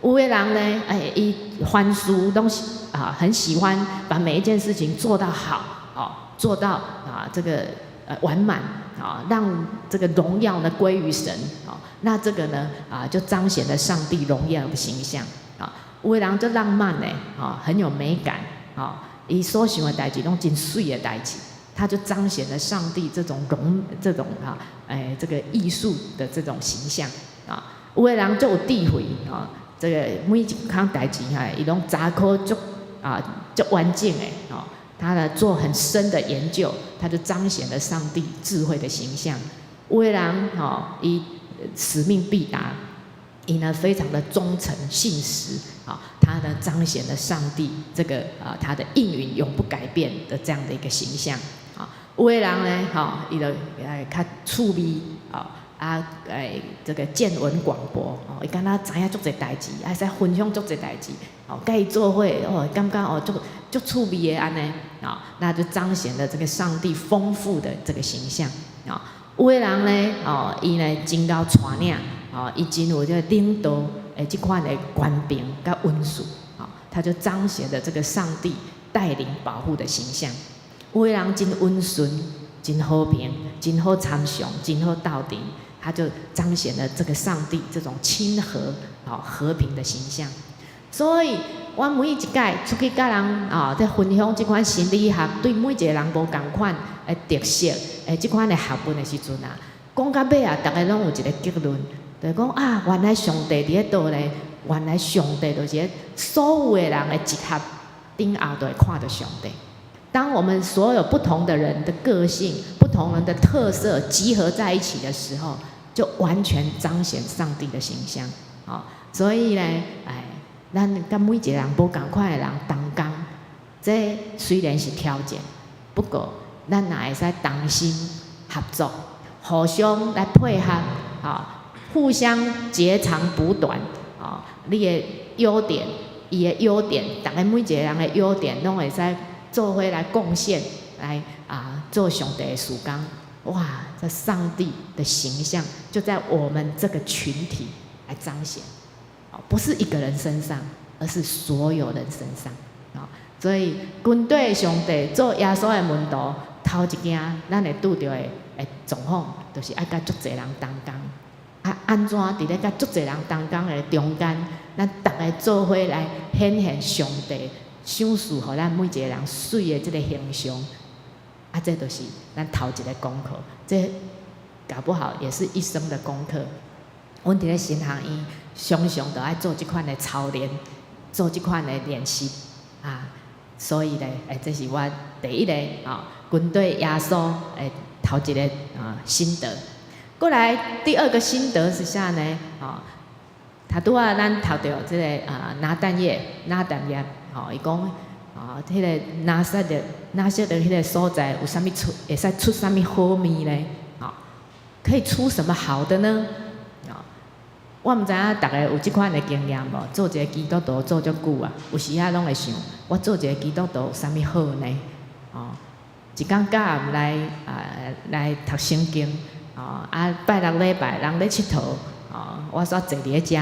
[SPEAKER 4] 有的人呢，哎，伊凡事攏是啊，很喜歡把每一件事情做到好，哦，做到啊這個完滿，啊，讓這個榮耀呢歸於神，哦，那這個呢啊就彰顯了上帝榮耀的形象。啊，有的人就浪漫的，啊，很有美感，啊。伊所想的代誌攏真媠的代誌，他就彰顯了上帝這種榮、這種啊，哎，這個藝術的這種形象啊。有的人足有智慧啊，這個每一項代誌哈，伊攏查考足啊足完整的哦，他呢做很深的研究，他就彰顯了上帝智慧的形象。有的人吼，伊使命必達，伊呢非常的忠誠信實啊，他呢彰顯了上帝這個啊他的應允永不改變的這樣的一個形象啊。有的人呢，吼，伊就會較趣味啊啊，哎，這個見聞廣博哦，伊敢若知影足濟代誌，會使分享足濟代誌，哦，佮伊做伙哦，感覺哦足足趣味的按呢，啊，那就彰顯了這個上帝豐富的這個形象啊。有的人呢，哦，伊呢真𠢕帶領，哦，伊真有這個領導的這款的權柄佮恩賜，哦，他就彰顯了這個上帝帶領保護的形象。有的人真溫順、真和平、真好參詳、真好鬥陣，他就彰顯了這個上帝這種親和、和平的形象。所以，我每一擺出去佮人啊，在分享這款心理學，對每一個人無仝款的特色，的這款的學問的時陣啊，講到尾啊，逐家攏有一個結論，就是講啊，原來上帝佇咧佗咧，原來上帝就是所有的人的集合頂後，就會看著上帝。當我們所有不同的人的個性、不同人的特色集合在一起的時候，就完全彰顯上帝的形象。啊，所以呢，哎，咱佮每一個人無仝款的人同工，這雖然是挑戰，不過咱若會使同心合作，互相來配合，啊，互相截長補短，啊，你的優點，伊的優點，逐家每一個人的優點，攏會使做伙來貢獻，來啊做上帝的事工。哇，這上帝的形象就在我們這個群體來彰顯，不是一個人身上，而是所有人身上。啊，所以跟綴上帝做耶穌的門徒，頭一件咱會拄著的狀況，就是愛佮足濟人同工。啊，按怎佇咧佮足濟人同工的中間，咱逐家做伙來顯現上帝賞賜予咱每一個人媠的這個形象。啊，這就是咱頭一个功課，這搞不好也是一生的功課。阮佇咧神學院，常常都愛做這款的操練，做這款的練習啊。所以咧，欸，這是我第一個啊，跟綴耶穌的頭一個啊心得。過來第二個心得是啥呢？啊，頭拄仔咱讀著這个啊拿但業，拿但業，吼，伊講啊，彼个拿撒勒，拿撒勒彼个所在有啥物出，會使出啥物好物呢？啊，可以出什麼好的呢？啊，我毋知影逐家有這款的經驗無？做一个基督徒做足久啊，有時仔攏會想，我做一个基督徒有啥物好呢？哦，一工早暗來啊來讀聖經，哦啊拜六禮拜人咧𨑨迌，哦我煞坐佇咧遮，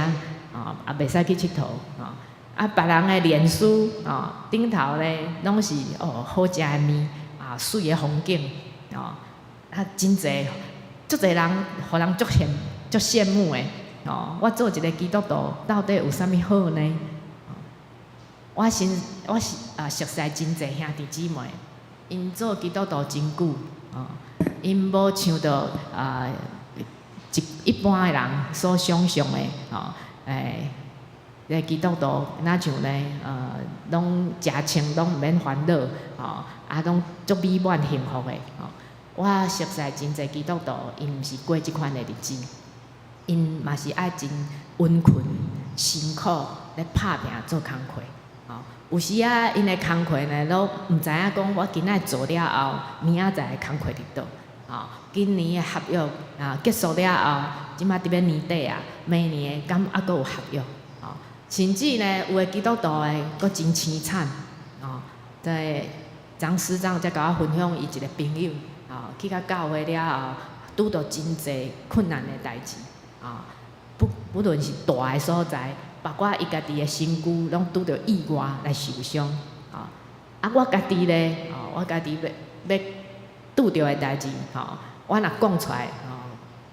[SPEAKER 4] 哦也袂使去𨑨迌，哦啊別人的臉書，哦頂頭咧攏是哦好食的麵，啊媠的風景，哦啊真濟，足濟人予人足羨足羨慕的。哦，我做一个基督徒到底有啥物好呢？我先我是啊熟似真濟兄弟姊妹，𪜶做基督徒真久，哦，𪜶無像著啊一一般的人所想象的，哦，欸，這基督徒若像呢，攏食穿攏毋免煩惱，哦，啊，攏足美滿幸福的，哦，我熟似真濟基督徒，𪜶毋是過這款的日子。𪜶嘛是愛真殷勤、辛苦咧拍拚做工課，哦，有時仔𪜶的工課呢，攏毋知影講我今仔做了後，明仔載的工課佇佗，哦，今年的合約啊結束了後，這馬佇欲年底啊，明年的敢猶閣有合約，哦，甚至呢，有的基督徒的閣真凄慘，哦，在張師長才共我分享伊一个朋友，哦，去到教會了後，拄著真濟困難的代誌。啊，不不論是大的所在，包括伊家己的身軀，攏拄著意外來受傷。啊，啊，我家己咧，哦，我家己欲欲拄著的代誌，吼，我若講出來，吼，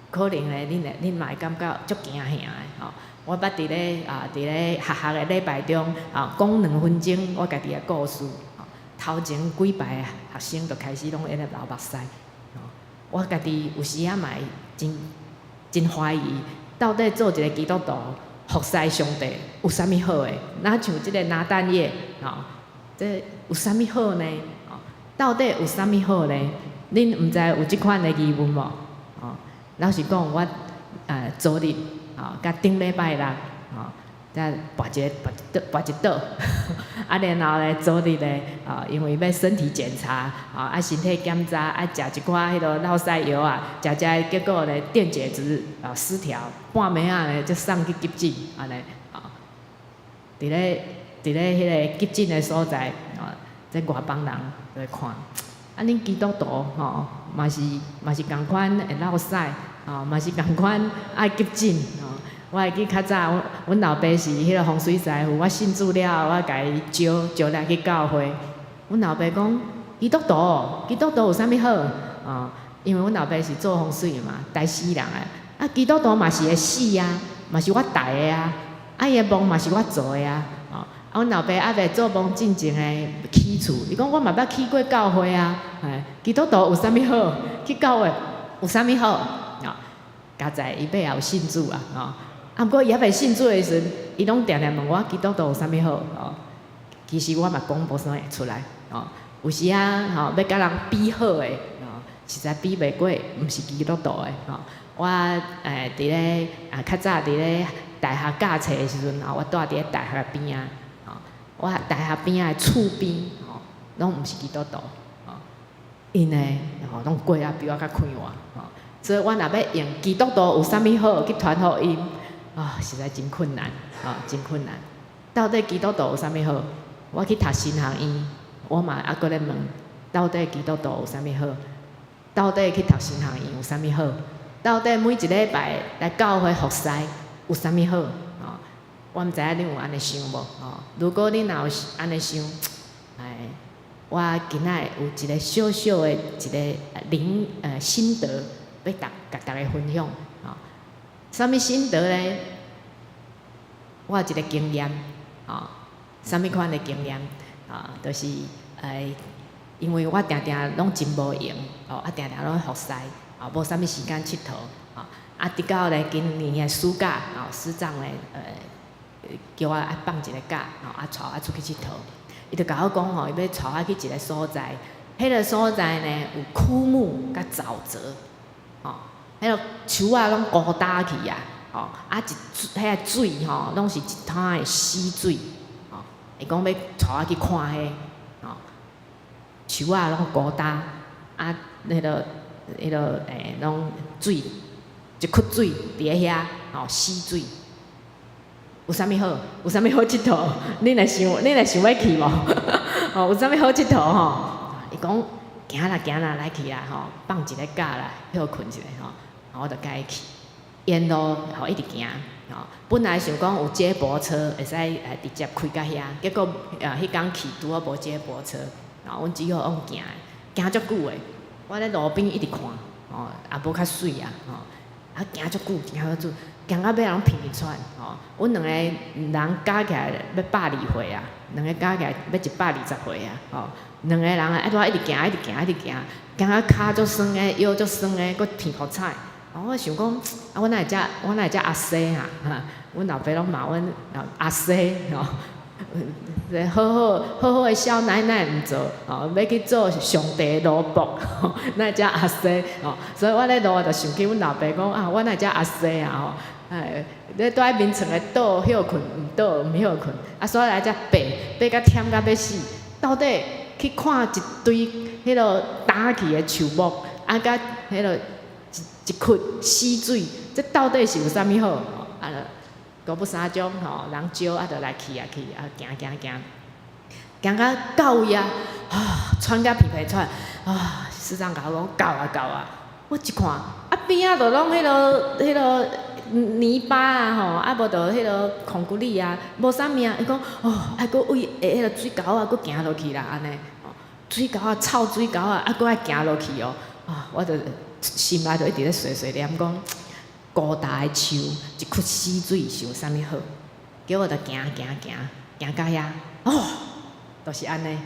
[SPEAKER 4] 可能咧，恁會恁嘛會感覺足驚嚇的，吼。我捌佇咧啊，佇咧學校的禮拜中，啊，講2分鐘我家己的故事，吼，頭前幾排學生就開始攏咧流目屎。我家己有時仔嘛會真真懷疑，到底做一个基督徒服侍上帝有啥物好的？若像這个拿但業，吼，這有啥物好呢？吼，到底有啥物好呢？恁毋知有這款的疑問無？吼，老實講，我昨日吼，佮頂禮拜六吼，才跋一个跋一倒跋一倒，啊，然後咧昨日咧，啊，因為欲身體檢查，啊，愛身體檢查，愛食一寡彼囉落屎藥啊，食食結果咧電解質啊失調，半暝仔咧就送去急診，按呢，啊，佇咧佇咧彼个急診的所在，啊，這外邦人就會看，啊，恁基督徒吼，嘛是嘛是仝款會落屎，吼，嘛是仝款愛急診，吼。我會記較早，阮阮老爸是彼个風水師傅，我信主了後，我共伊招招來去教會。阮老爸講基督徒，基督徒有啥物好？哦，因為阮老爸是做風水的嘛，台死人的。啊，基督徒嘛是會死啊，嘛是我代的啊，啊伊的墓嘛是我做的啊。哦，啊，阮老爸猶未做墓進前的起厝，伊講我嘛捌去過教會啊，嘿，基督徒有啥物好？去教會有啥物好？哦，佳哉伊尾仔有信主啊，吼。啊，毋過伊猶未信主的時陣，伊攏定定問我基督徒有啥物好？哦，其實我嘛講無啥會出來，哦，有時啊，吼，欲佮人比好的，哦，實在比袂過，毋是基督徒的，吼。我佇咧啊較早佇咧大學教冊的時陣，啊，我蹛佇咧大學邊仔，吼，我大學邊仔的厝邊，吼，攏毋是基督徒，吼，𪜶呢，吼，攏過啊比我較快活，吼，所以我若欲用基督徒有啥物好去傳福音，啊，實在真困難，啊，真困難。到底基督徒有啥物好？我去讀神學院，我嘛猶閣咧問，到底基督徒有啥物好？到底去讀神學院有啥物好？到底每一禮拜來教會服侍有啥物好？哦，我毋知影恁有按呢想無？哦，如果恁若有按呢想，哎，我今仔有一个小小的一个靈心得，欲逐共大家分享。哦，啥物心得咧？我有一个經驗，哦，啥物款的經驗？啊，就是因為我定定攏真無閒，哦，啊，定定攏服侍，啊，無啥物時間𨑨迌，啊，啊，直到咧今年的暑假，哦，師長咧，叫我愛放一個假，吼，啊，帶我出去𨑨迌。伊就共我講吼，伊欲帶我去一個所在，彼个所在呢有枯木佮沼澤，吼，彼个樹仔攏枯焦去啊，吼，啊一彼个水吼，攏是一灘的死水，吼，伊講欲帶我去看彼，吼，樹仔攏枯焦，啊，彼个攏水一窟水佇咧遐，吼，死水。有啥物好？有啥物好𨑨迌？恁會想，恁會想欲去無？吼，有啥物好𨑨迌吼？伊講行啦行啦，來去啦吼，放一个假啦，歇睏一下吼，我就共伊去。沿路吼一直行，吼，本來想講有接駁車會使直接開到遐，結果彼工去拄好無接駁車，然後阮只好用行的，行足久的。我咧路邊一直看，吼，也無較媠啊，吼，啊行足久，行足久，行到尾攏鼻鼻喘，吼。阮兩個人加起來欲120歲啊，兩個加起來欲120歲啊，吼。兩個人啊，愛一直行，一直行，一直行，行到跤足酸的，腰足酸的，閣鼻鼻喘。我想講，啊，阮哪會遮，阮哪會遮阿西啊？哈，阮老爸攏罵阮阿西吼。好好好好的少奶奶毋做，吼，欲去做上帝的奴僕，哪會遮阿西吼？所以我咧路就想起阮老爸講啊，我哪會遮阿西啊？吼，哎，咧蹛喺眠床的倒歇睏，毋倒毋歇睏，啊，所以來遮爬爬甲忝甲欲死，到底去看一堆彼落焦去的樹木，啊，佮彼落一窟死水，這到底是有啥物好？啊，五步三種吼，人招啊，就來去啊去啊，行行行，行到到位啊，啊，喘甲鼻鼻喘，啊，師長共我講到啊到啊，我一看啊邊仔就攏彼落泥巴啊吼，啊無就彼落空骨里啊，無啥物啊，伊講哦，愛閣為彼个水溝仔，閣行落去啦按呢，水溝仔臭水溝仔，啊閣愛行落去哦，啊，我就心內就一直咧碎碎念講，高大的樹，一窟死水是有啥物好？結果就行行行行到遐，哦，就是按呢。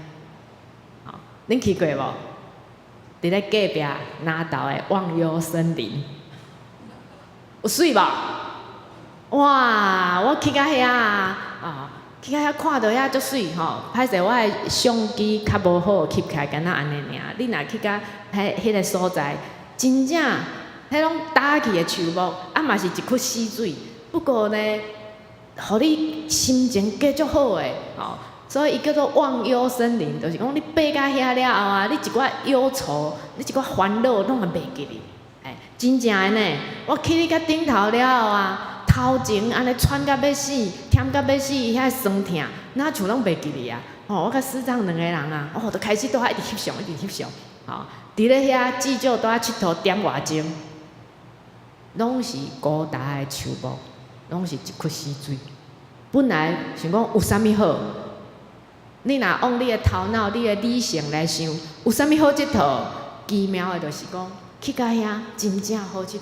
[SPEAKER 4] 吼，恁去過無？佇咧隔壁南投的忘憂森林，有媠無？哇！我去到遐啊，去到遐看著遐足媠吼。歹勢我的相機較無好，翕起來敢若按呢爾。你若去到彼个所在，真正彼攏焦去的樹木，啊嘛是一窟死水。不過呢，予你心情過足好的吼。所以伊叫做忘憂森林，就是講你爬到遐了後啊，你一寡憂愁，你一寡煩惱攏會袂記哩。欸，真正的呢，我去你甲頂頭了後啊，頭前按呢喘甲欲死，忝甲欲死，遐酸痛，若像攏袂記哩啊。吼，我佮師長兩個人啊，哦，就開始佇遐一直翕相，一直翕相。吼，佇咧遐至少佇遐𨑨迌點外鐘，攏是高大的樹木，攏是一窟死水。本來想講有啥物好？你若用你的頭腦、你的理性來想，有啥物好𨑨迌？奇妙的就是講，去到遐真正好𨑨迌。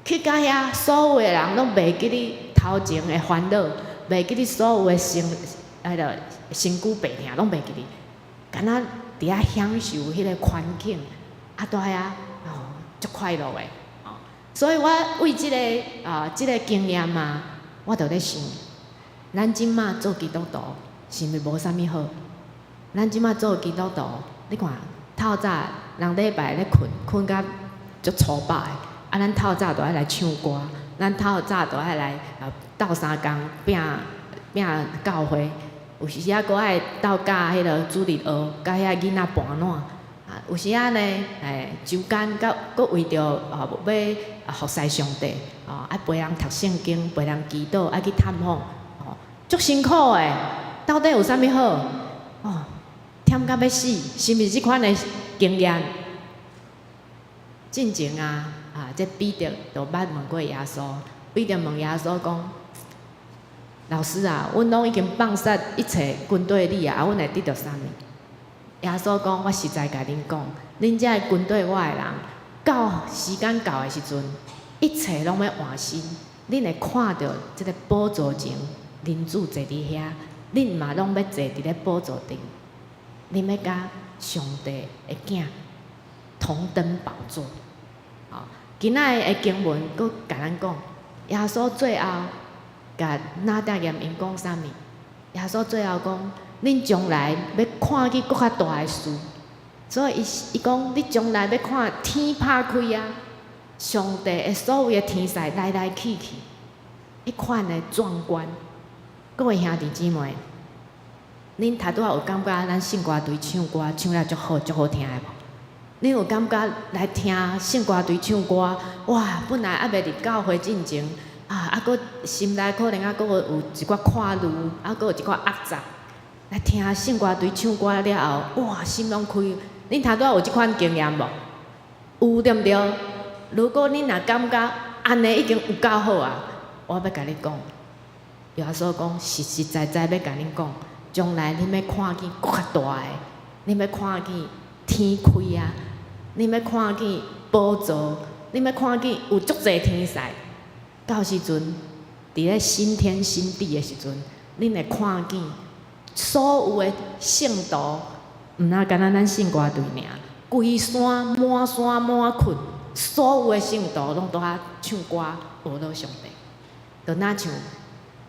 [SPEAKER 4] 去到遐，所有的人攏袂記你頭前的煩惱，袂記你所有的身，彼个身軀病痛，攏袂記你。敢若佇遐享受彼个環境，啊，佇遐哦，足快樂的。哦，所以我為這個經驗啊，我就咧想，咱這馬做基督徒，是毋是無啥物好？咱這馬做基督徒，你看透早人禮拜咧睏，睏甲足粗飽的，啊，咱透早就愛來唱歌，咱透早就愛來鬥相共拚拚教會，有時仔閣愛鬥教彼个主日學，共遐囡仔盤撋。啊，有時仔呢，欸，週間閣閣為著欲服侍上帝，哦，愛陪人讀聖經，陪人祈禱，愛去探訪，哦，足辛苦的。到底有啥物好？哦，忝甲欲死，是毋是這款的經驗？進前啊，啊，這彼得就捌問過耶穌，彼得問耶穌講：老師啊，阮攏已經放捨一切跟綴你啊，啊，阮會得著啥物？耶穌講：我實在共恁講，恁這个跟綴我的人，到時間到的時陣，一切攏欲換新。恁會看著這个寶座前，人子坐佇遐，恁嘛攏欲坐佇咧寶座頂，恁欲佮上帝的囝同登寶座。吼，今仔的經文閣共咱講，耶穌最後共拿但業𪜶講啥物？耶穌最後講，恁將來欲看見閣較大的事，所以伊伊講，你將來欲看天拍開啊，上帝的所有的天使來來去去，彼款的壯觀。各位兄弟姊妹，恁頭拄仔有感覺咱聖歌隊唱歌唱了足好，足好聽的無？恁有感覺來聽聖歌隊唱歌？哇！本來猶未入教會進前，啊，啊，啊，閣心內可能啊，閣有一寡看慮，啊，閣有一寡壓榨。來聽聖歌隊唱歌了後，哇，心攏開。恁頭拄仔有這款經驗無？有對毋對？如果恁若感覺按呢已經有夠好啊，我欲共你講，耶穌講實實在在欲共恁講，將來恁欲看見閣較大的，恁欲看見天開啊，恁欲看見寶座，恁欲看見有足濟天使。到時陣，佇咧新天新地的時陣，恁會看見所有的聖徒，毋若干焦咱聖歌隊爾，規山滿山滿窟，所有的聖徒攏佇遐唱歌，學樂上帝，就若像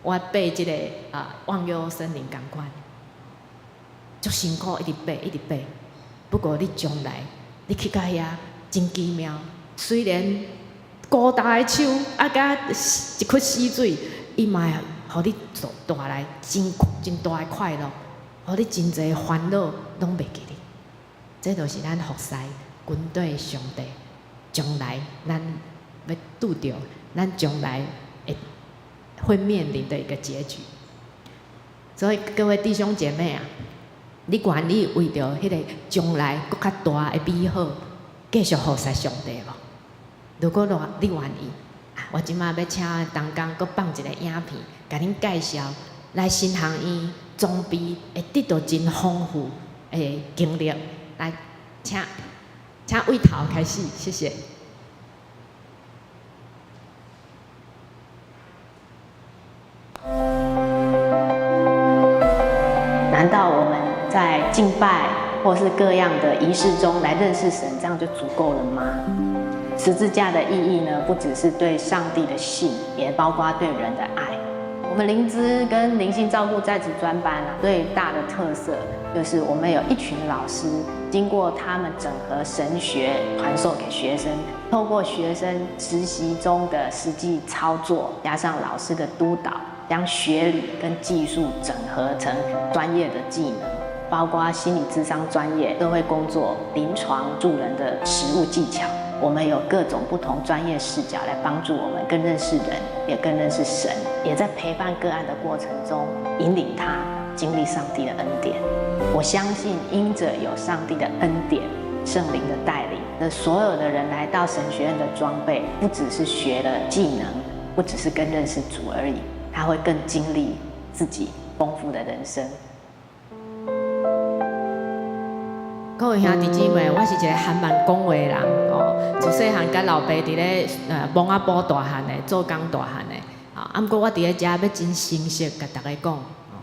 [SPEAKER 4] 我爬這个啊忘憂森林仝款，足辛苦，一直爬，一直爬。不過你將來你去到遐真奇妙，雖然孤單的樹啊，佮一窟死水，伊嘛會予你帶來真真大的快樂，予你真濟煩惱攏袂記得。這就是咱服侍軍隊上帝，將來咱欲拄著，咱將來會會面臨的一個結局。所以各位弟兄姐妹啊，你願意為著彼個將來閣較大的美好，繼續服侍上帝無？如果你願意，我這馬欲請同工閣放一個影片，共恁介紹來神學院裝備會得到真豐富的經歷。來，請請對頭開始，謝謝。
[SPEAKER 5] 難道我們在敬拜或是各樣的儀式中來認識神，這樣就足夠了嗎？十字架的意義呢，不只是對上帝的信，也包括對人的愛。我們靈知跟靈性照顧在職專班啊，最大的特色就是我們有一群老師，經過他們整合神學傳授給學生，透過學生實習中的實際操作，加上老師的督導，將學理跟技術整合成專業的技能，包括心理諮商專業、社會工作、臨床助人的實務技巧。我們有各種不同專業視角來幫助我們更認識人，也更認識神，也在陪伴個案的過程中引領他經歷上帝的恩典。我相信，因著有上帝的恩典、聖靈的帶領，那所有的人來到神學院的裝備，不只是學了技能，不只是更認識主而已，他會更經歷自己豐富的人生。
[SPEAKER 4] 各位兄弟姊妹，我是一個還蠻講話的人哦。自細漢佮老爸佇咧墓仔埔大漢的，做工大漢的。啊，毋過我佇咧遮欲真誠實共大家講，哦，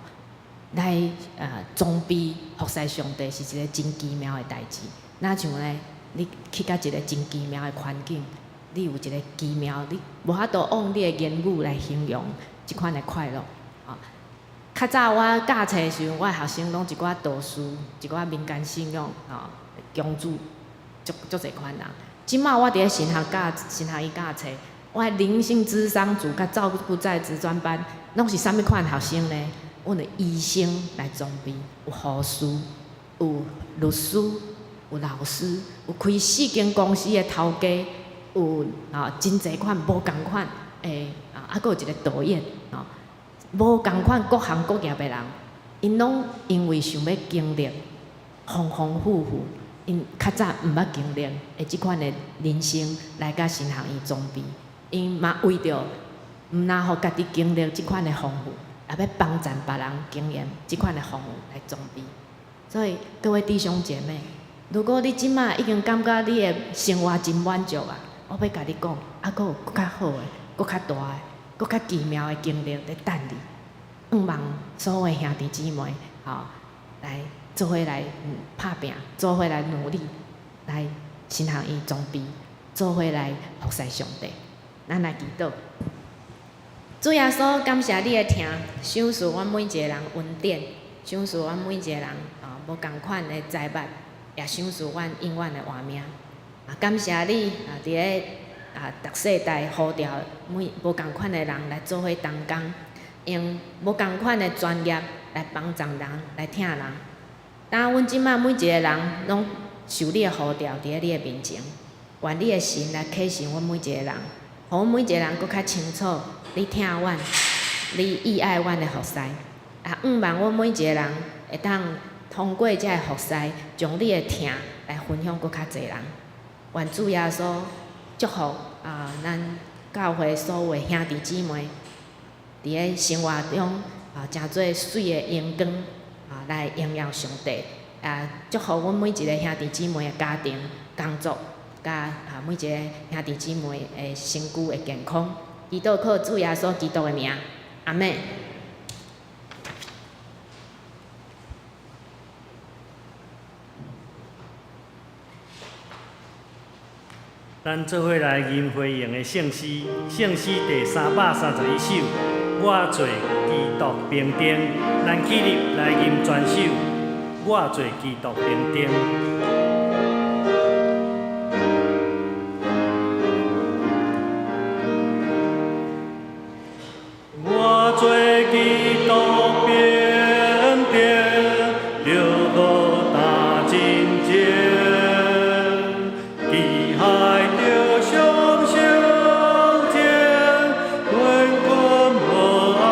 [SPEAKER 4] 來裝備服侍上帝是一個真奇妙的代誌。若像呢，你去到一個真奇妙的環境，你有一個奇妙，你無法度用你的言語來形容這款的快樂。啊，較早我教冊的時陣，我的學生攏一寡道士，一寡民間信仰，吼，公主，足足濟款人。這馬我佇咧神學教神學院教冊，我的靈性諮商組佮照顧在職專班，攏是啥物款學生呢？阮的醫生來裝備，有護士，有律師，有老師，有開四間公司的頭家，有啊真濟款無仝款的啊，閣有一個導演，吼。無仝款各行各業的人，𪜶攏因為想欲經歷豐豐富富，𪜶較早毋捌經歷的這款的人生，來佮神學院裝備，𪜶嘛為著毋若予家己經歷這款的豐富，也欲幫贊別人經驗這款的豐富來裝備。所以各位弟兄姐妹，如果你這馬已經感覺你的生活真滿足啊，我欲共你講，啊，閣有閣較好的，閣較大的。閣較奇妙的經歷佇等你，向望所有的兄弟姊妹，吼，來做伙來拍拚，做伙來努力，來神學院裝備，做伙來服侍上帝。咱來祈禱，主耶穌，感謝你的疼，賞賜阮每一個人恩典，賞賜阮每一個人啊無仝款的財物，也賞賜阮永遠的活命。啊，感謝你啊，佇咧。啊！逐世代呼召每無仝款的人來做伙同工，用無仝款的專業來幫助人，來疼人。當阮這馬每一個人攏受你的呼召，佇咧你的面前，願你的神來啟示阮每一個人，予阮每一个人閣較清楚，你疼阮，你意愛阮的服侍。啊，向望阮每一個人會當通過這个服侍，將你的疼來分享閣較濟人。願主耶穌祝福啊，咱教會所有的兄弟姊妹，佇咧生活中啊，成做媠的榮光啊，來榮耀上帝。啊，祝福阮每一个兄弟姊妹的家庭、工作，佮啊每一个兄弟姊妹的身軀的健康。祈禱靠主耶穌基督的名，阿們。
[SPEAKER 3] 咱做伙來吟回應的聖詩，聖詩第331首，我做基督兵丁，咱起立來吟全首，我做基督兵丁。我做基督兵丁，著好打戰爭，機械著雙手前，拳拳無愛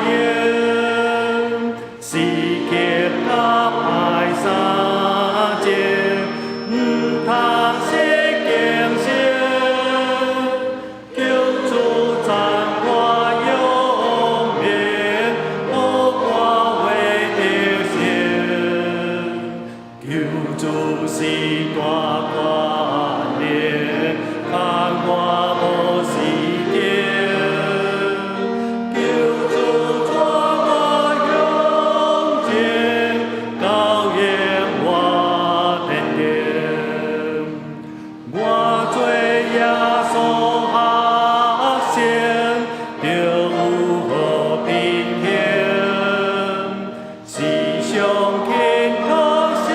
[SPEAKER 3] 用，時刻甲歹三前，毋通失敬心，求主讚我勇猛，予我為得勝。求主是大權能，看我無時停。求主帶我向前，高引我天頂。我做耶穌學生，著有好品行，時常勤讀聖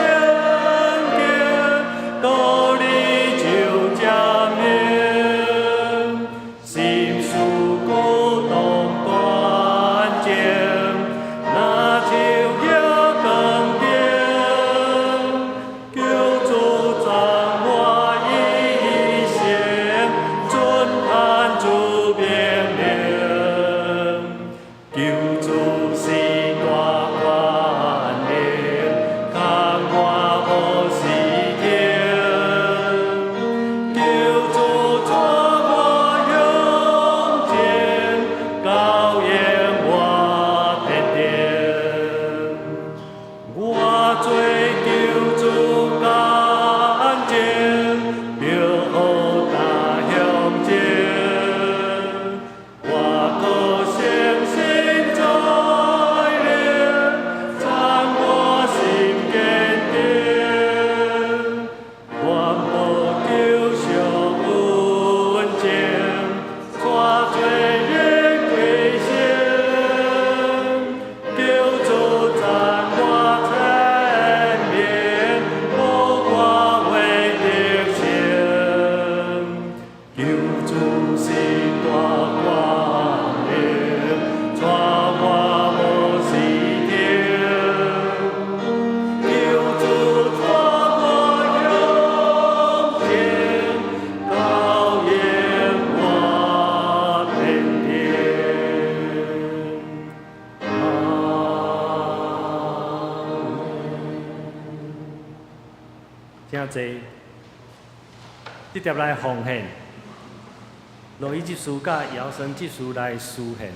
[SPEAKER 3] 經，道理就這明。心思古當端正，若像逆光燈。求主讚我一生，遵行主命令。求主是大權能，看我無時停。求主帶我向前，高引我天頂。我做求主感情，著好踏向前。我靠相信在靈，讚我心堅定。全部求上恩情，帶罪人歸神。求主讚我聰明，予我為得勝。求主是大權能，帶我無時停。求主帶我向前，高引我天頂。阿們。請坐。直接來奉獻，羅伊執事佮姚生執事來司獻。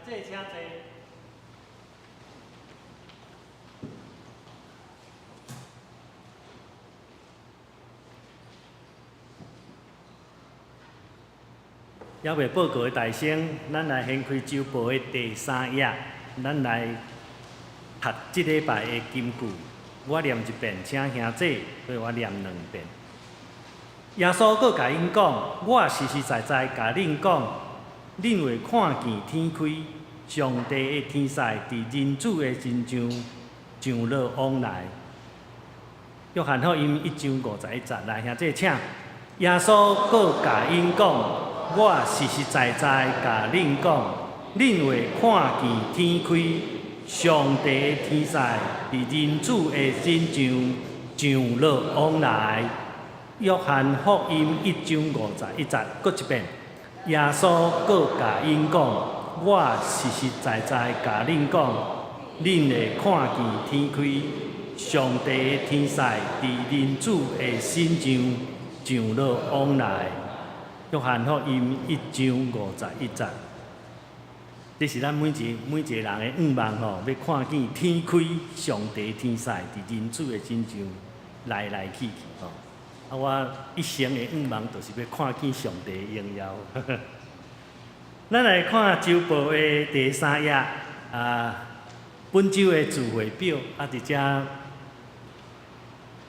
[SPEAKER 3] 弟請坐。犹未报告的大声，咱来掀开周报的第三页，咱来读这礼拜的金句。我念一遍，请兄弟替我念两遍。耶稣阁共𪜶讲：我实实在在共恁讲，恁会看见天开，上帝的天使伫人子的身上上落往来。约翰福音一章五十一节，来兄弟请。耶稣阁共𪜶讲：我实实在在共恁讲，恁会看见天开，上帝的天使伫人子的身上上落往来。约翰福音一章五十一节，阁一遍。耶稣阁共𪜶讲：我实实在在共恁讲，恁会看见天开，上帝的天使伫人子的身上上落往来。约翰福音一章五十一节，这是咱每一每一个人的愿望吼，欲看见天开，上帝天使伫人子的身上来来去去吼。啊，我一生的愿望就是欲看见上帝的荣耀。咱来看周报的第三页啊，本周的聚会表啊，伫遮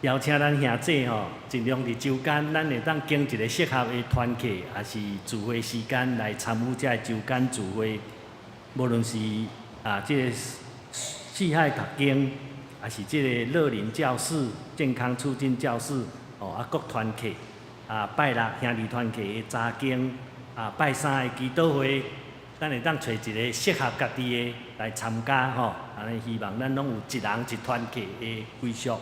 [SPEAKER 3] 邀请咱兄弟吼，尽量伫周间，咱会当拣一个适合的团契，抑是聚会时间来参与这个周间聚会。无论是啊，这个四海读经，抑是这个乐龄教室、健康促进教室，哦啊，各团契啊，拜六兄弟团契的查经啊，拜三的祈祷会，咱会当揣一个适合家己的来参加吼。按呢希望咱拢有一人一团契的归属。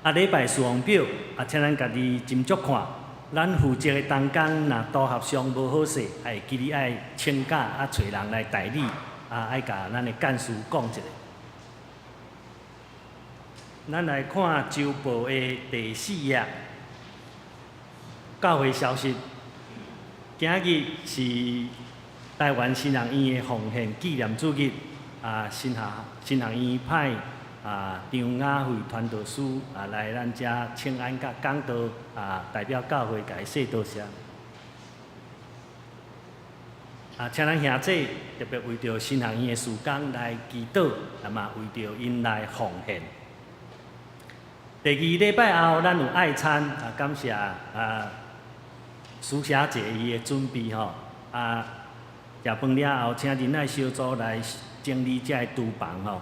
[SPEAKER 3] 啊，礼拜事项表啊，请咱家己斟酌看。咱负责的同工若组合上无好势，会记你爱请假啊，揣人来代理啊，爱共咱的干事讲一下。咱来看周报的第四页，教会消息。今日是台湾神学院的奉献纪念主日，啊，神学神学院派啊张雅慧传道师啊来咱遮请安佮讲道啊，代表教会共伊说多谢。啊，请咱兄弟特别为著神学院的事工来祈祷，啊嘛为著𪜶来奉献。第二礼拜后，咱有爱餐啊，感谢啊苏小姐伊的准备吼啊，食饭了后，请仁爱小组来整理这个厨房吼。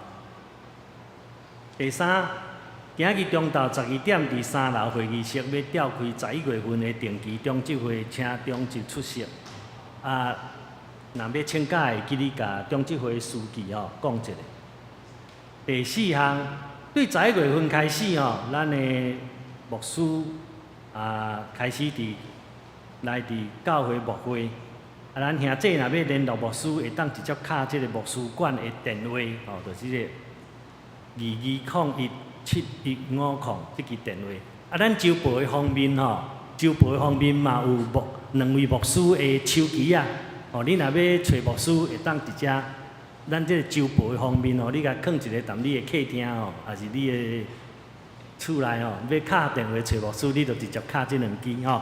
[SPEAKER 3] 第三，今日中昼12点伫三楼会议室欲召开11月份的定期长执会，请长执出席。啊，若欲请假会记你共长执会书记吼讲一下。第四项，对11月份开始吼，咱的牧师啊开始伫来伫教会牧会。啊，咱兄弟若欲联络牧师，会当直接敲这个牧师馆的电话吼，就是这个22017150这支电话。啊，咱周报的方面吼，周报的方面嘛有牧两位牧师的手机仔，吼，你若欲揣牧师，会当直接咱这个周报的方面吼，你共囥一个踮你的客厅吼，抑是你的厝内吼，欲敲电话揣牧师，你就直接敲这两支吼。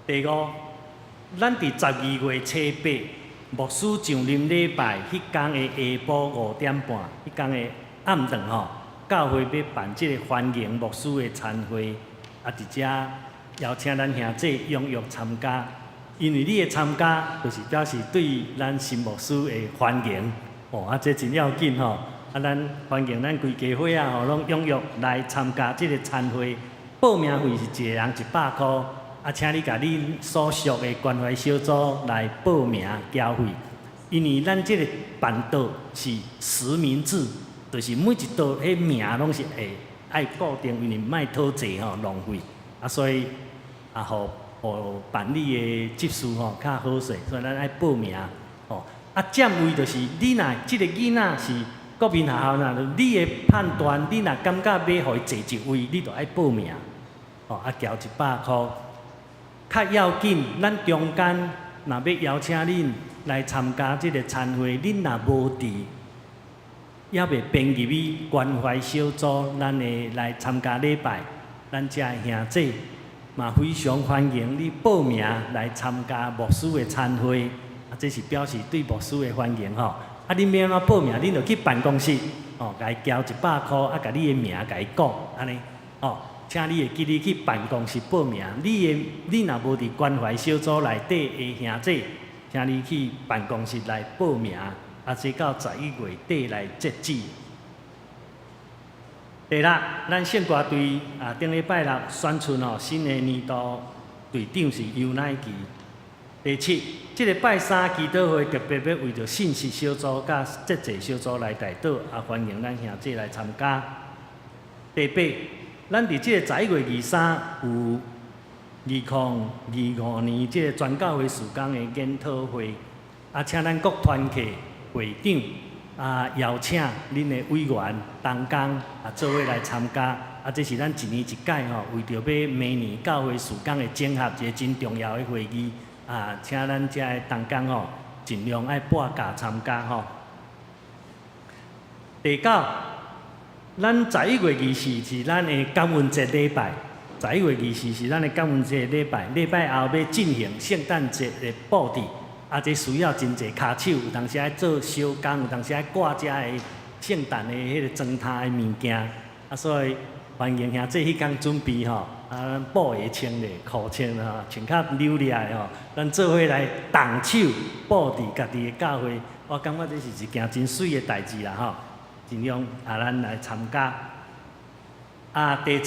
[SPEAKER 3] 第五，咱伫12月初八，牧师上任礼拜彼工的下晡5点半，彼工的暗顿吼，教会欲办这个欢迎牧师的餐会，啊，伫遮邀请咱兄弟踊跃参加，因为你的参加，就是表示对咱新牧师的欢迎，哦，啊，这真要紧吼，啊，咱欢迎咱规家伙仔吼，拢踊跃来参加这个餐会，报名费是一个人100箍。啊，请你共你所属的关怀小组来报名交费，因为咱这个办桌是实名制，就是每一桌彼名拢是会爱固定，因为莫讨济吼浪费。啊，所以啊，予予办理的执事吼较好势，所以咱爱报名吼。啊，占位就是你若这个囡仔是国民学校，若你的判断，你若感觉欲予伊坐一位，你就爱报名吼，啊，交100箍。较要紧，咱中间若欲邀請恁來參加這个餐會，恁若無佇，猶未編入去關懷小組，咱會來參加禮拜，咱遮的兄姊嘛非常歡迎你報名來參加牧師的餐會，啊，這是表示對牧師的歡迎吼。啊，恁欲按怎報名？恁就去辦公室，哦，共伊交100箍，啊，共你的名共伊講，按呢，哦，請你會記得去辦公室報名。你的你若無佇關懷小組內底的兄姊，請你去辦公室來報名。啊，這到11月底來截止。第六，咱聖歌隊啊，頂禮拜六選出吼新的年度隊長是尤乃琪。第七，這个拜三祈禱會特別欲為著信息小組佮節制小組來代禱，啊，歡迎咱兄姊來參加。第八，咱佇這个11月23有2025年這个全教會事工的研討會，啊，請咱各團契會長啊，邀請恁的委員、同工啊，做伙來參加。啊，這是咱一年一屆吼，為著欲明年教會事工的整合，一个真重要的會議啊，請咱遮的同工吼，盡量愛撥假參加吼。第九，咱11月24是咱的感恩節禮拜，11月24是咱的感恩節禮拜，禮拜後欲進行聖誕節的布置。啊，這需要真濟跤手，有當時愛做小工，有當時愛掛遮的聖誕的彼個裝飾的物件。啊，所以歡迎兄姊彼工準備吼，啊，咱布鞋穿咧，褲穿吼，穿較扭掠的吼，咱做伙來動手布置家己的教會。我感覺這是一件真媠的代誌啦吼，盡量啊，咱來參加。啊，第十，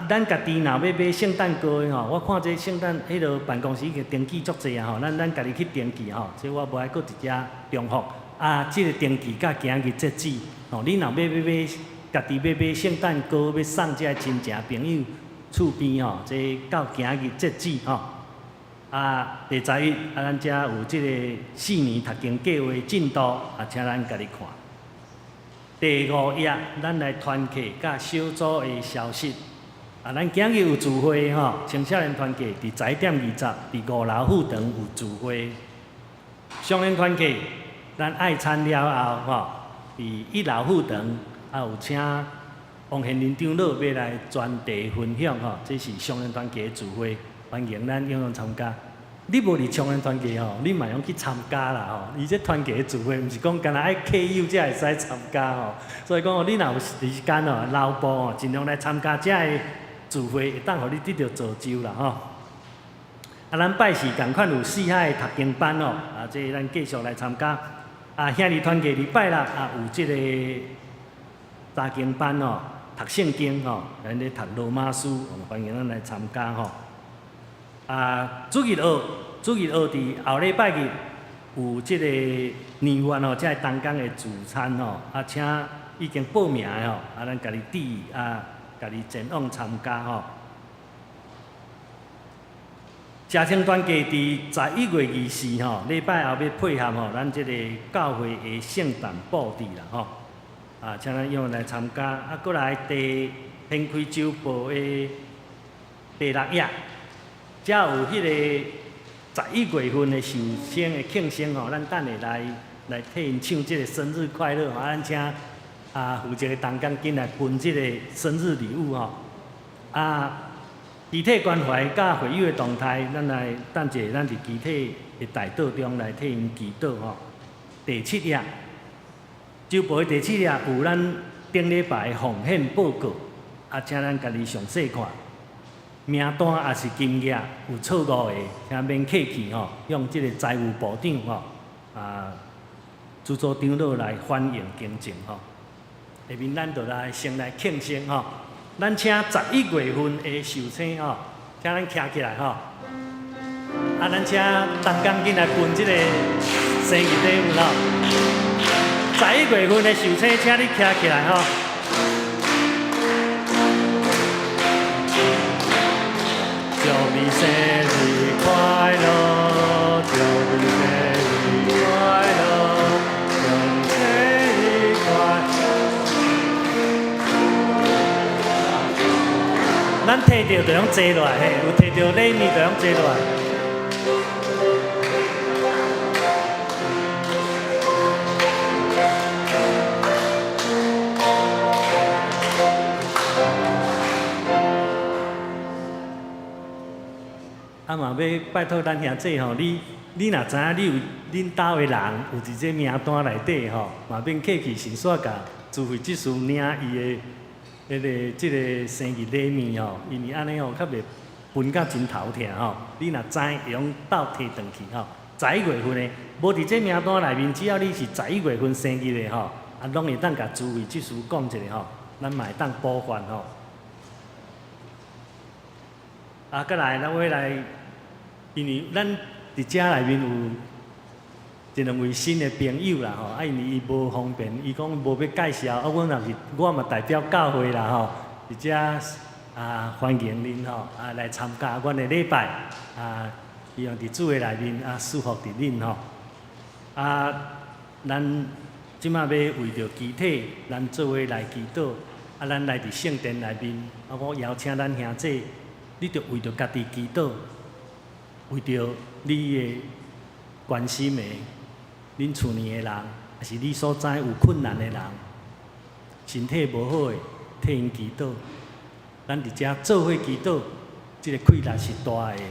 [SPEAKER 3] 咱家己若欲買聖誕糕的吼，我看這聖誕彼落辦公室已經登記足濟啊吼，咱咱家己去登記吼，這我無愛閣佇遮重複。啊，這个登記到今日截止，吼，你若欲欲買家己欲買聖誕糕，欲送遮親情朋友厝邊吼，這到今日截止吼。啊，第11，啊，咱遮有這个四年讀經計畫進度，啊，請咱家己看。第五頁，咱來團契佮小組的消息。啊，咱今日有聚會吼，青少年團契佇11點20，佇五樓副堂有聚會。少年團契，咱愛餐了後吼，佇一樓副堂啊有請王賢林長老欲來專題分享吼，這是少年團契的聚會，歡迎咱踴躍參加。你無佇少年團契吼，你嘛會用去參加啦吼。伊這團契的聚會，毋是講干焦愛契友才會使參加吼。所以講吼，你若有時間吼，留步吼，盡量來參加遮的聚會，會當予你得著造就啦吼。啊，咱拜四仝款有四海的讀經班哦，啊，這咱繼續來參加。啊，兄弟團契禮拜六啊有這個查經班哦，讀聖經吼，咱咧讀羅馬書，歡迎咱來參加吼。啊，主日學，主日學佇後禮拜日有這個年月吼，遮个同工的聚餐吼，啊，請已經報名的吼，啊，咱家己注意啊，家己前往參加吼。家庭團契佇11月24吼，禮拜後欲配合吼，咱這个教會的聖誕布置啦吼，啊，請咱踴躍來參加。啊，閣來第掀開週報的第六頁。遮有彼個11月份的壽星的慶生吼，咱等下來來替𪜶唱這个生日快樂吼，咱請啊負責的同工緊來分這个生日禮物吼。啊，肢體關懷佮會友的動態，咱來等者，咱佇肢體的代禱中來替𪜶祈禱吼。第七頁，週報的第七頁有咱頂禮拜的奉獻報告，啊，請咱家己詳細看。名單抑是金額有錯誤的，請免客氣吼，向這个財務部長吼啊，主組長老來反映更正吼。下面咱就來先來慶生吼，咱請11月份的壽星吼，請咱徛起來吼。啊，咱請同工緊來分這个生日禮物吼。11月份的壽星，請你徛起來吼。祝你生日快樂，祝你生日快樂，祝你生日快樂。咱提著就用坐落來，嘿，有提著禮物就用坐落來。啊嘛欲拜託咱兄姊吼，你你若知影你有恁兜的人有佇這名單內底吼，嘛免客氣，順紲共慈惠執事領伊的彼个這个生日禮物吼，因為按呢吼較袂分甲真頭疼吼。你若知會用鬥提轉去吼，11月份的，無佇這名單內面，只要你是十一月份生日的吼，啊，攏會當共慈惠執事講一下吼，咱嘛會當補發吼。啊，閣來，咱欲來，因為咱佇遮內面有一兩位新的朋友啦吼，啊，因為伊無方便，伊講無欲介紹，啊，阮也是，我嘛代表教會啦吼，佇遮啊歡迎恁吼，啊來參加阮的禮拜，啊，希望佇主的內面啊祝福佇恁吼。啊，咱這馬欲為著肢體，咱做伙來祈禱，啊，咱來佇聖殿內面，啊，我邀請咱兄姊。你著為著家己祈禱，為著你的關心的、恁厝內的人，抑是你所知有困難的人，身體無好的，替𪜶祈禱。咱佇遮做伙祈禱，這个氣力是大的，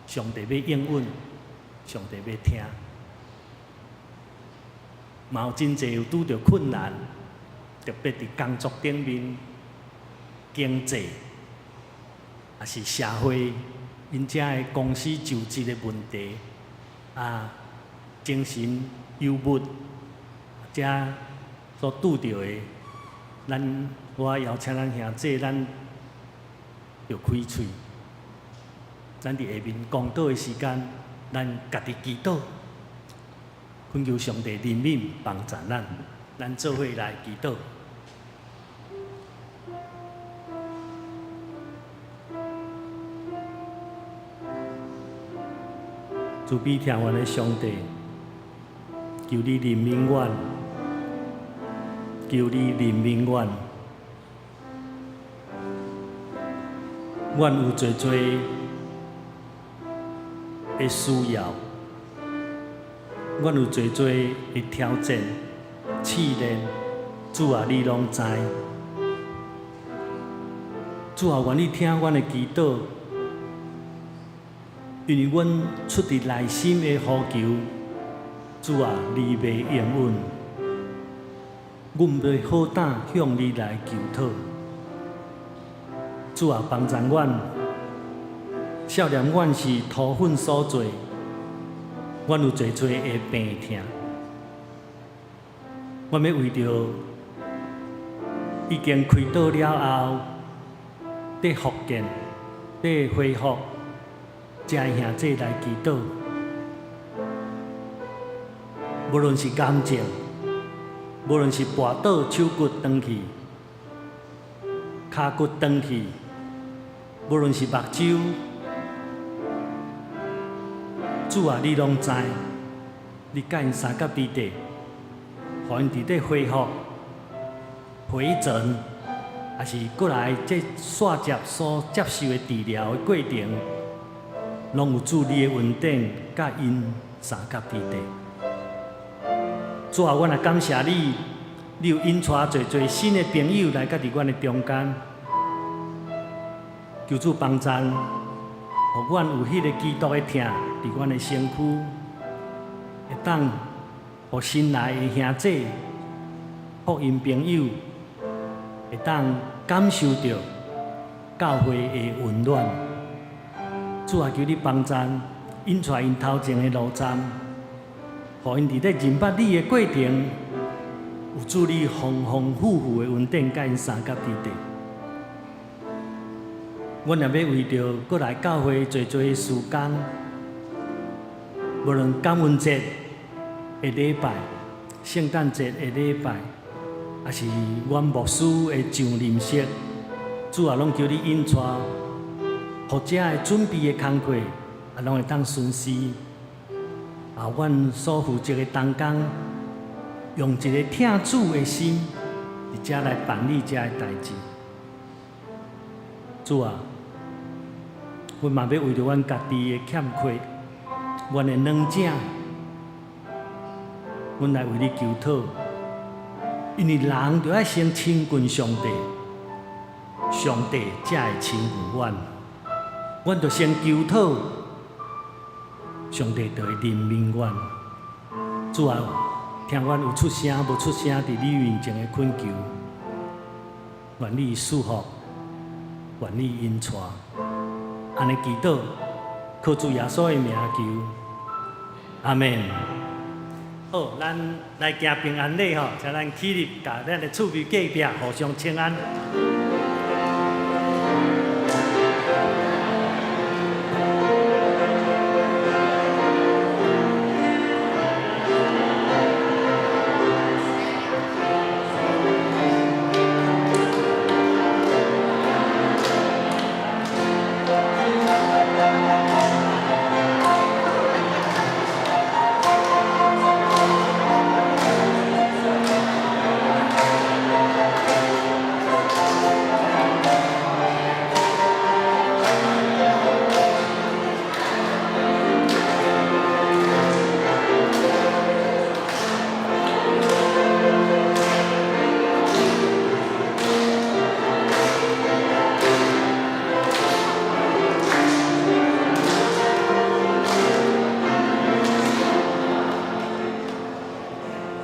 [SPEAKER 3] 上帝欲應允，上帝欲聽。嘛有真濟有拄著困難，特別佇工作頂面、經濟。抑是社會，𪜶遮的公司就職的問題，啊，精神憂鬱，遮所拄著的，咱我邀請咱兄姊，咱著開喙，咱佇下面講道的時間，咱家己祈禱，懇求上帝憐憫幫助咱，咱做伙來祈禱。慈悲疼阮的上帝，求你憐憫阮，求你憐憫阮。阮有濟濟的需要，阮有濟濟的挑戰、試煉，主啊，你攏知。主啊，願你聽阮的祈禱。因為阮出自內心的呼求，主啊，你欲應允，阮欲好膽向你來求討。主啊，幫助阮，少年阮是塗糞所做，阮有濟濟的病痛，阮欲為著已經開刀了後，佇復健、佇恢復。遮的兄姊來祈禱，無論是癌症，無論是跋倒手骨斷去、跤骨斷去，無論是目睭，主啊，你攏知，你佮𪜶相佮佇底，予𪜶佇咧恢復、回診，抑是閣來這續接所接受的治療的過程。攏有主你的恩典，佮𪜶相佮佇底。主啊，阮也感謝你，你有引帶濟濟新的朋友來佮佇阮的中間。求主幫贊，予阮有彼個基督的疼佇阮的身軀，會當予新來的兄姊、福音朋友，會當感受著教會的溫暖。主啊，求你幫贊，引帶𪜶頭前的路站，予𪜶佇咧認捌你的過程，有主你豐豐富富的恩典，佮𪜶相佮佇底。阮也欲為著閣來教會濟濟的事工，無論感恩節的禮拜、聖誕節的禮拜，抑是阮牧師的上任式，主啊，攏求你引帶。予遮的準備的工課，也攏會當順遂。啊，阮所負責的同工，用一个疼主的心，佇遮來辦理遮的代誌。主啊，阮嘛欲為著阮家己的欠缺，阮的軟弱，阮來為你求討。因為人著愛先親近上帝，上帝才會親近阮。阮著先求討，上帝就會憐憫阮。主啊，聽阮有出聲無出聲，佇你面前的懇求，願你賜福，願你引帶。按呢祈禱，靠主耶穌的名求，阿們。好，咱來行平安禮吼，請咱起立，共咱的厝邊隔壁互相請安。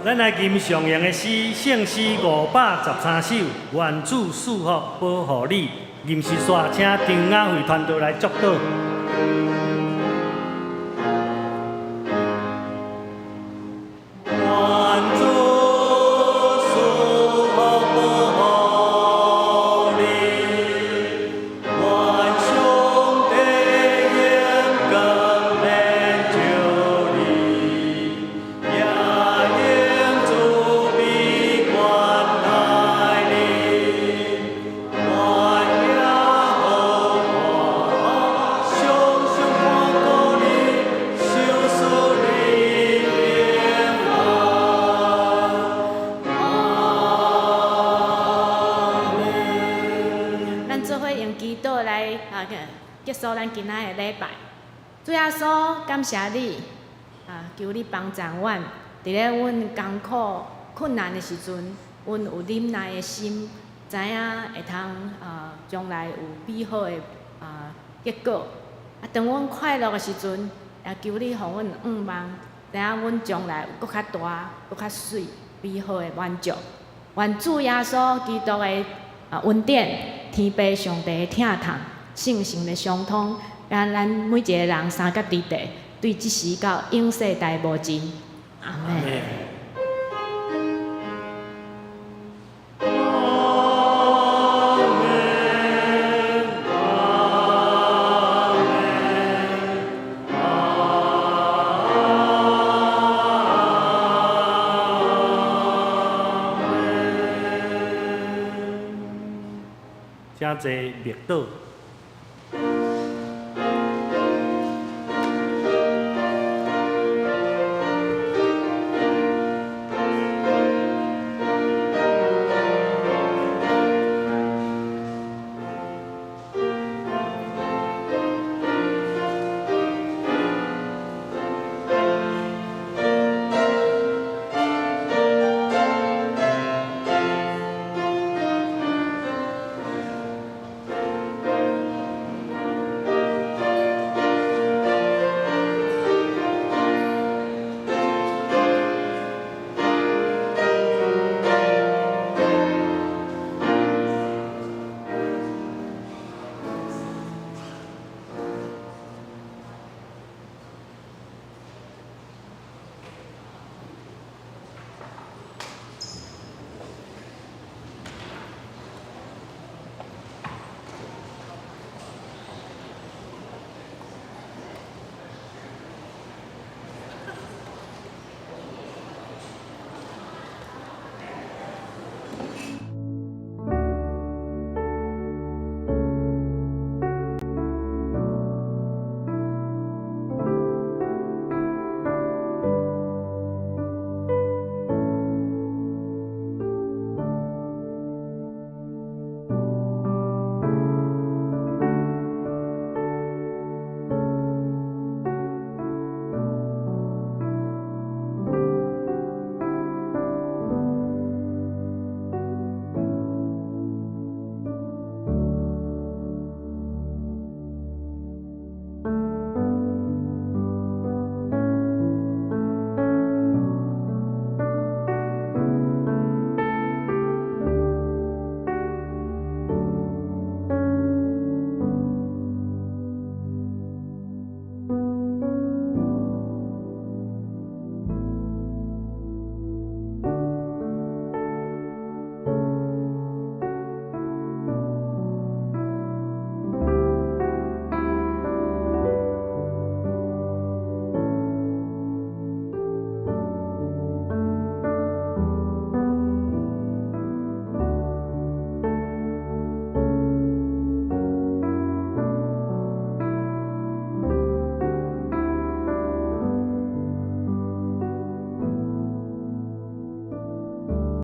[SPEAKER 3] 咱來吟上用的詩，聖詩513首，願主賜福保護你。吟詩煞，請張雅慧團隊來祝禱。
[SPEAKER 4] 咱做伙用祈禱來啊，結束咱今仔的禮拜。主耶穌，感謝你啊，求你幫助阮，佇咧阮艱苦困難的時陣，阮有忍耐的心，知影會通啊將來有美好的啊結果。啊，當阮快樂的時陣，也求你予阮有盼望，知影阮將來有閣較大、閣較媠、美好的滿足。願主耶穌基督的啊恩典，天父上帝的疼痛，聖神的相通，佮咱每一个人相佮佇地，對這時到永世代無盡。阿們。
[SPEAKER 3] 請坐默禱。